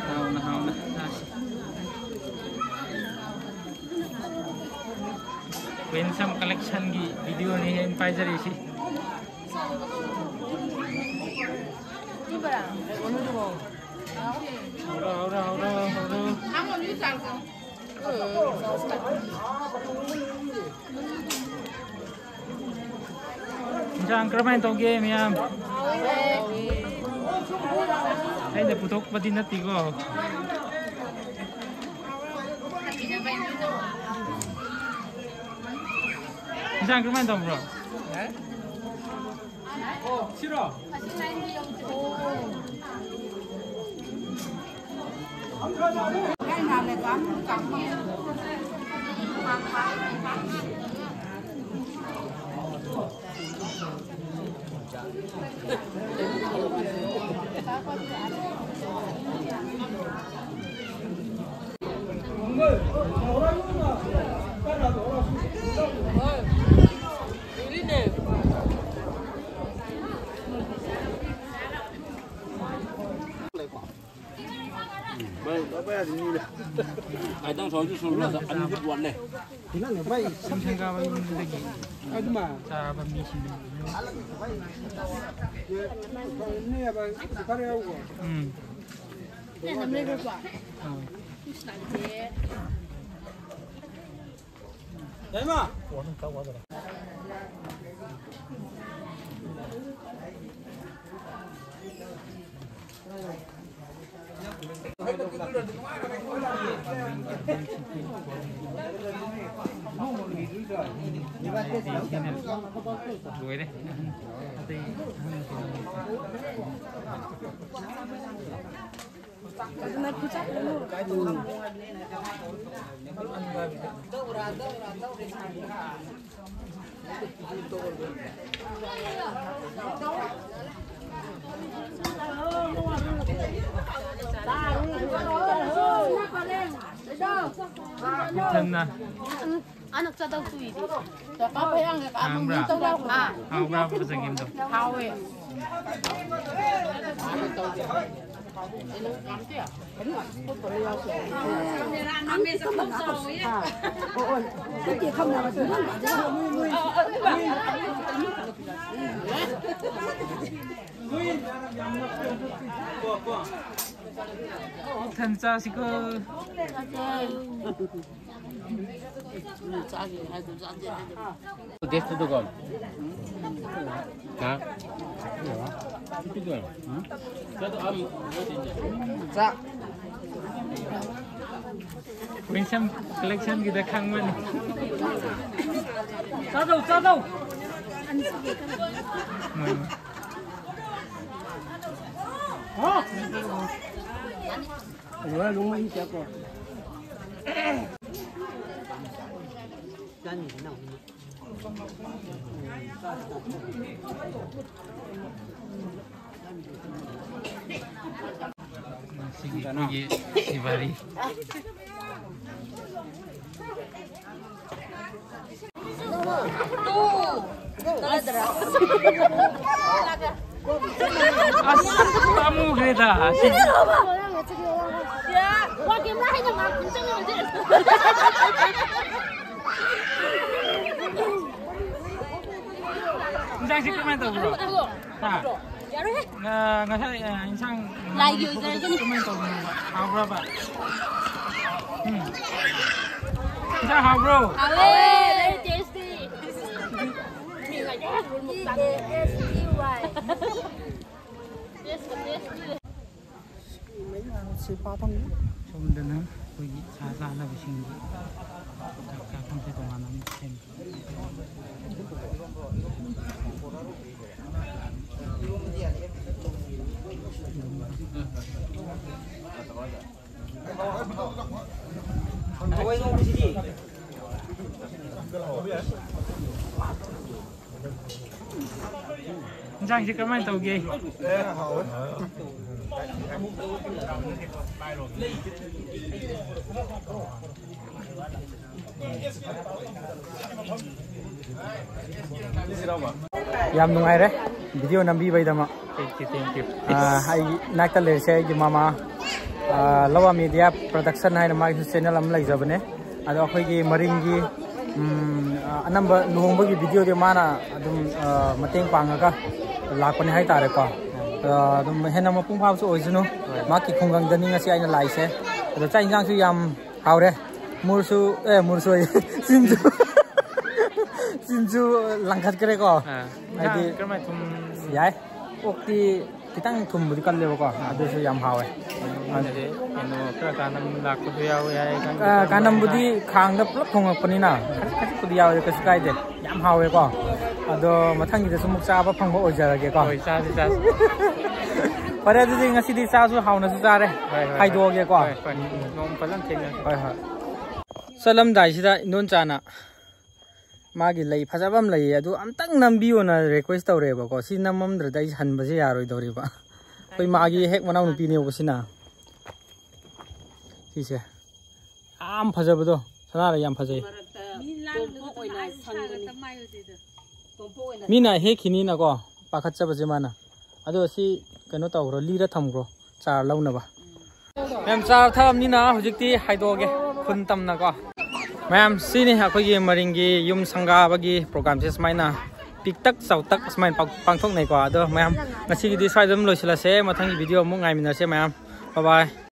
ꯍꯥꯎꯅ ꯍꯥꯎꯅ ꯆꯥꯁꯤ꯫ ꯋꯤꯟꯁꯝ ꯀꯂꯦꯛꯁꯟꯒꯤ ꯚꯤꯗꯤꯑꯣꯅꯤ ꯑꯩꯅ ꯄꯥꯏꯖꯔꯤꯁꯤ꯫ ꯍꯧꯔꯣ, ꯍꯧꯔꯣ, ꯍꯧꯔꯣ, ꯍꯧꯔꯣ꯫ ꯏꯟꯁꯥꯡ ꯀꯔꯝꯍꯥꯏꯅ ꯇꯧꯒꯦ ꯃꯌꯥꯝ? ꯑꯩꯅ ꯄꯨꯊꯣꯛꯄꯗꯤ ꯅꯠꯇꯦꯀꯣ꯫ ꯏꯟꯁꯥꯡ ꯀꯔꯝꯍꯥꯏꯅ ꯇꯧꯕ꯭ꯔꯣ? ꯁꯤꯔꯣ? ꯉꯥꯏꯇꯪ ꯁꯧꯍꯜꯂꯁꯤ, ꯁꯨꯔꯨ ꯂꯥꯛꯑ ꯑꯅꯤꯗꯤ ꯋꯥꯠꯂꯦ꯫ ꯁꯝꯁꯦ ꯀꯥꯕ ꯌꯨꯝꯗꯨꯗꯒꯤ ꯆꯥꯕ ꯃꯤꯁꯤꯡꯗꯨ꯫ ꯎꯝ꯫ ꯑꯧ꯫ ꯂꯣꯏꯔꯦ꯫ ꯑꯇꯩ ꯃꯊꯪꯅ ꯑꯅꯛ ꯆꯥꯗꯧ ꯇꯨꯏꯗꯤ꯫ ꯈꯪꯕ꯭ꯔꯥ? ꯑꯥ꯫ ꯍꯥꯎꯕ꯭ꯔꯥ ꯆꯒꯦꯝꯗꯣ? ꯍꯥꯎꯋꯦ꯫ ꯊꯟ ꯆꯥꯁꯤꯀꯣ꯫ ꯆꯥꯛ꯫ Winsome collection ꯒꯤꯗ ꯈꯪꯕꯅꯤ꯫ ꯆꯥꯗꯧ, ꯆꯥꯗꯧ꯫ ꯃꯣꯏ, ꯃꯣꯏ꯫ ꯁꯤꯒꯤ ꯑꯩꯈꯣꯏꯒꯤ ꯁꯤꯕꯥꯔꯤ꯫ ꯑꯁ, ꯄꯥꯝꯃꯨꯈ꯭ꯔꯦꯗ꯫ ꯏꯟꯖꯥꯡꯁꯤ ꯀꯃꯥꯏꯅ ꯇꯧꯕ꯭ꯔꯣ? ꯍꯥ? ꯌꯥꯔꯣꯏꯍꯦ꯫ ꯉ-, ꯉꯁꯥꯏ, ꯑ, ꯏꯟꯁꯥꯡ ꯂꯥꯏꯒꯤ ꯑꯣꯏꯖꯔꯖꯅꯤ꯫ ꯀꯃꯥꯏꯅ ꯇꯧꯕꯅꯣꯕ? ꯍꯥꯎꯕ꯭ꯔꯕ? ꯎꯝ꯫ ꯏꯟꯁꯥꯡ ꯍꯥꯎꯕ꯭ꯔꯣ? ꯍꯥꯎꯋꯦ, very tasty꯫ ꯃꯤ ꯉꯥꯏꯗꯦ, ꯃꯨꯛꯕꯥꯡ꯫ T A S T Y꯫ Taste, taste꯫ ꯁꯣꯝꯗꯅ ꯑꯩꯈꯣꯏꯒꯤ ꯁꯥ ꯆꯥꯅꯕꯁꯤꯡꯒꯤ ꯆꯥꯛ ꯆꯥꯐꯝꯁꯦ ꯇꯣꯉꯥꯟꯅ ꯑꯃꯨꯛ ꯁꯦꯝꯃꯤ꯫ ꯏꯟꯁꯥꯡꯁꯤ ꯀꯃꯥꯏꯅ ꯇꯧꯒꯦ? ꯌꯥꯝ ꯅꯨꯡꯉꯥꯏꯔꯦ video ꯅꯝꯕꯤꯕꯩꯗꯃꯛ꯫ Thank you, thank you꯫ ꯑꯥ, ꯑꯩꯒꯤ ꯏꯅꯥꯛꯇ ꯂꯩꯔꯤꯁꯦ ꯑꯩꯒꯤ ꯃꯃꯥ, ꯑꯥ, ꯂꯋꯥ Media Production ꯍꯥꯏꯅ ꯃꯥꯒꯤꯁꯨ channel ꯑꯃ ꯂꯩꯖꯕꯅꯦ꯫ ꯑꯗꯣ ꯑꯩꯈꯣꯏꯒꯤ ꯃꯔꯤꯡꯒꯤ, ꯎꯝ, ꯑꯥ, ꯑꯅꯝꯕ ꯂꯨꯍꯣꯡꯕꯒꯤ videoꯗꯤ ꯃꯥꯅ ꯑꯗꯨꯝ, ꯑꯥ, ꯃꯇꯦꯡ ꯄꯥꯡꯉꯒ ꯂꯥꯛꯄꯅꯦ ꯍꯥꯏꯇꯥꯔꯦꯀꯣ꯫ ꯑꯗꯨꯝ ꯍꯦꯟꯅ ꯃꯄꯨꯡ ꯐꯥꯕꯁꯨ ꯑꯣꯏꯁꯅꯨ꯫ ꯃꯍꯥꯛꯀꯤ ꯈꯨꯡꯒꯪꯗꯅꯤ ꯉꯁꯤ ꯑꯩꯅ ꯂꯥꯛꯏꯁꯦ꯫ ꯑꯗꯣ ꯆꯥꯛ ꯌꯦꯟꯁꯥꯡꯁꯨ ꯌꯥꯝ ꯍꯥꯎꯔꯦ꯫ ꯃꯨꯔꯁꯨ, ꯑꯦ, ꯃꯨꯔꯁꯨ ꯑꯣꯏꯌꯦ꯫ ꯆꯤꯟꯁꯨ, ꯆꯤꯟꯁꯨ ꯂꯪꯈꯠꯈ꯭ꯔꯦꯀꯣ꯫ ꯑꯥ, ꯍꯥꯏꯗꯤ ꯏꯟꯁꯥꯡ ꯀꯔꯝꯍꯥꯏꯅ ꯊꯨꯝ? ꯌꯥꯏ꯫ ꯑꯣꯛꯇꯤ ꯈꯤꯇꯪ ꯊꯨꯝꯕꯨꯗꯤ ꯀꯜꯂꯦꯕꯀꯣ, ꯑꯗꯨꯁꯨ ꯌꯥꯝ ꯍꯥꯎꯋꯦ꯫ ꯑꯗꯨꯗꯤ ꯀꯩꯅꯣ ꯈꯔ ꯀꯥꯟꯅꯕ ꯂꯥꯛꯄꯁꯨ ꯌꯥꯎꯋꯦ ꯍꯥꯏ, ꯈꯪꯗꯦ꯫ ꯑ, ꯀꯥꯟꯅꯕꯗꯤ ꯈꯥꯡꯗ ꯄꯨꯂꯞ ꯊꯣꯡꯉꯛꯄꯅꯤꯅ ꯈꯖꯤꯛ ꯈꯖꯤꯛꯄꯨꯗꯤ ꯌꯥꯎꯋꯦ, ꯀꯩꯁꯨ ꯀꯥꯏꯗꯦ꯫ ꯌꯥꯝ ꯍꯥꯎꯋꯦꯀꯣ꯫ ꯑꯗꯣ ꯃꯊꯪꯒꯤꯗꯁꯨ ꯑꯃꯨꯛ ꯆꯥꯕ ꯐꯪꯕ ꯑꯣꯏꯖꯔꯒꯦꯀꯣ꯫ ꯍꯣꯏ, ꯆꯥꯁꯤ, ꯆꯥꯁꯤ꯫ ꯐꯔꯦ, ꯑꯗꯨꯗꯤ ꯉꯁꯤꯗꯤ ꯆꯥꯁꯨ ꯍꯥꯎꯅꯁꯨ ꯆꯥꯔꯦ꯫ ꯍꯣꯏ, ꯍꯣꯏ, ꯍꯣꯏ꯫ ꯍꯥꯏꯗꯣꯛꯑꯒꯦꯀꯣ꯫ ꯍꯣꯏ, ꯍꯣꯏ꯫ ꯅꯣꯡꯃ ꯐꯖꯅ ꯊꯦꯡꯅꯁꯤ꯫ ꯍꯣꯏ, ꯍꯣꯏ꯫ ꯆꯠꯂꯝꯗꯥꯏꯁꯤꯗ ꯏꯟꯗꯣꯟꯆꯥꯅ ꯃꯥꯒꯤ ꯂꯩ ꯐꯖꯕ ꯑꯃ ꯂꯩꯌꯦ, ꯑꯗꯨ ꯑꯝꯇꯪ ꯅꯝꯕꯤꯌꯣꯅ request ꯇꯧꯔꯛꯑꯦꯕꯀꯣ꯫ ꯁꯤ ꯅꯝꯃꯝꯗ꯭ꯔꯗꯤ ꯑꯩ ꯍꯟꯕꯁꯦ ꯌꯥꯔꯣꯏꯗꯧꯔꯤꯕ꯫ ꯑꯩꯈꯣꯏ ꯃꯥꯒꯤ ꯍꯦꯛ ꯃꯅꯥꯎꯅꯨꯄꯤꯅꯦꯕ ꯁꯤꯅ꯫ ꯁꯤꯁꯦ ꯌꯥꯝ ꯐꯖꯕꯗꯣ, ꯁꯅꯥꯔꯩ ꯌꯥꯝ ꯐꯖꯩ꯫ ꯃꯤ ꯂꯥꯡꯗꯨꯅ ꯇꯣꯝꯄꯣꯛ ꯑꯣꯏꯅ ꯑꯗꯨꯝ ꯑꯥ ꯁꯪꯕꯅꯤ꯫ ꯁꯥꯒ ꯇꯞ ꯃꯥꯏ ꯑꯣꯏꯗꯣꯏꯗꯣ꯫ ꯇꯣꯝꯄꯣꯛ ꯑꯣꯏꯅ ꯃꯤꯅ ꯍꯦꯛꯈꯤꯅꯤꯅꯀꯣ ꯄꯥꯈꯠꯆꯕꯁꯦ ꯃꯥꯅ꯫ ꯑꯗꯣ ꯁꯤ ꯀꯩꯅꯣ ꯇꯧꯈ꯭ꯔꯣ, ꯂꯤꯔ ꯊꯝꯈ꯭ꯔꯣ ꯆꯥꯔ ꯂꯧꯅꯕ꯫ ꯃꯌꯥꯝ ꯆꯥꯔ ꯊꯛꯑꯕꯅꯤꯅ ꯍꯧꯖꯤꯛꯇꯤ ꯍꯥꯏꯗꯣꯛꯑꯒꯦ ꯈꯨꯟ ꯇꯝꯅꯀꯣ꯫ ꯃꯌꯥꯝ ꯁꯤꯅꯤ ꯑꯩꯈꯣꯏꯒꯤ ꯃꯔꯤꯡꯒꯤ ꯌꯨꯝ ꯁꯪꯒꯥꯕꯒꯤ program ꯁꯦ ꯁꯨꯃꯥꯏꯅ ꯄꯤꯛꯇꯛ ꯆꯥꯎꯇꯛ ꯁꯨꯃꯥꯏꯅ ꯄꯥꯡ-, ꯄꯥꯡꯊꯣꯛꯅꯩꯀꯣ꯫ ꯑꯗꯣ ꯃꯌꯥꯝ ꯉꯁꯤꯒꯤꯗꯤ ꯁ꯭ꯋꯥꯏꯗ ꯑꯗꯨꯝ ꯂꯣꯏꯁꯤꯜꯂꯁꯦ꯫ ꯃꯊꯪꯒꯤ video ꯑꯃꯨꯛ ꯉꯥꯏꯃꯤꯟꯅꯁꯦ ꯃꯌꯥꯝ꯫ Bye bye꯫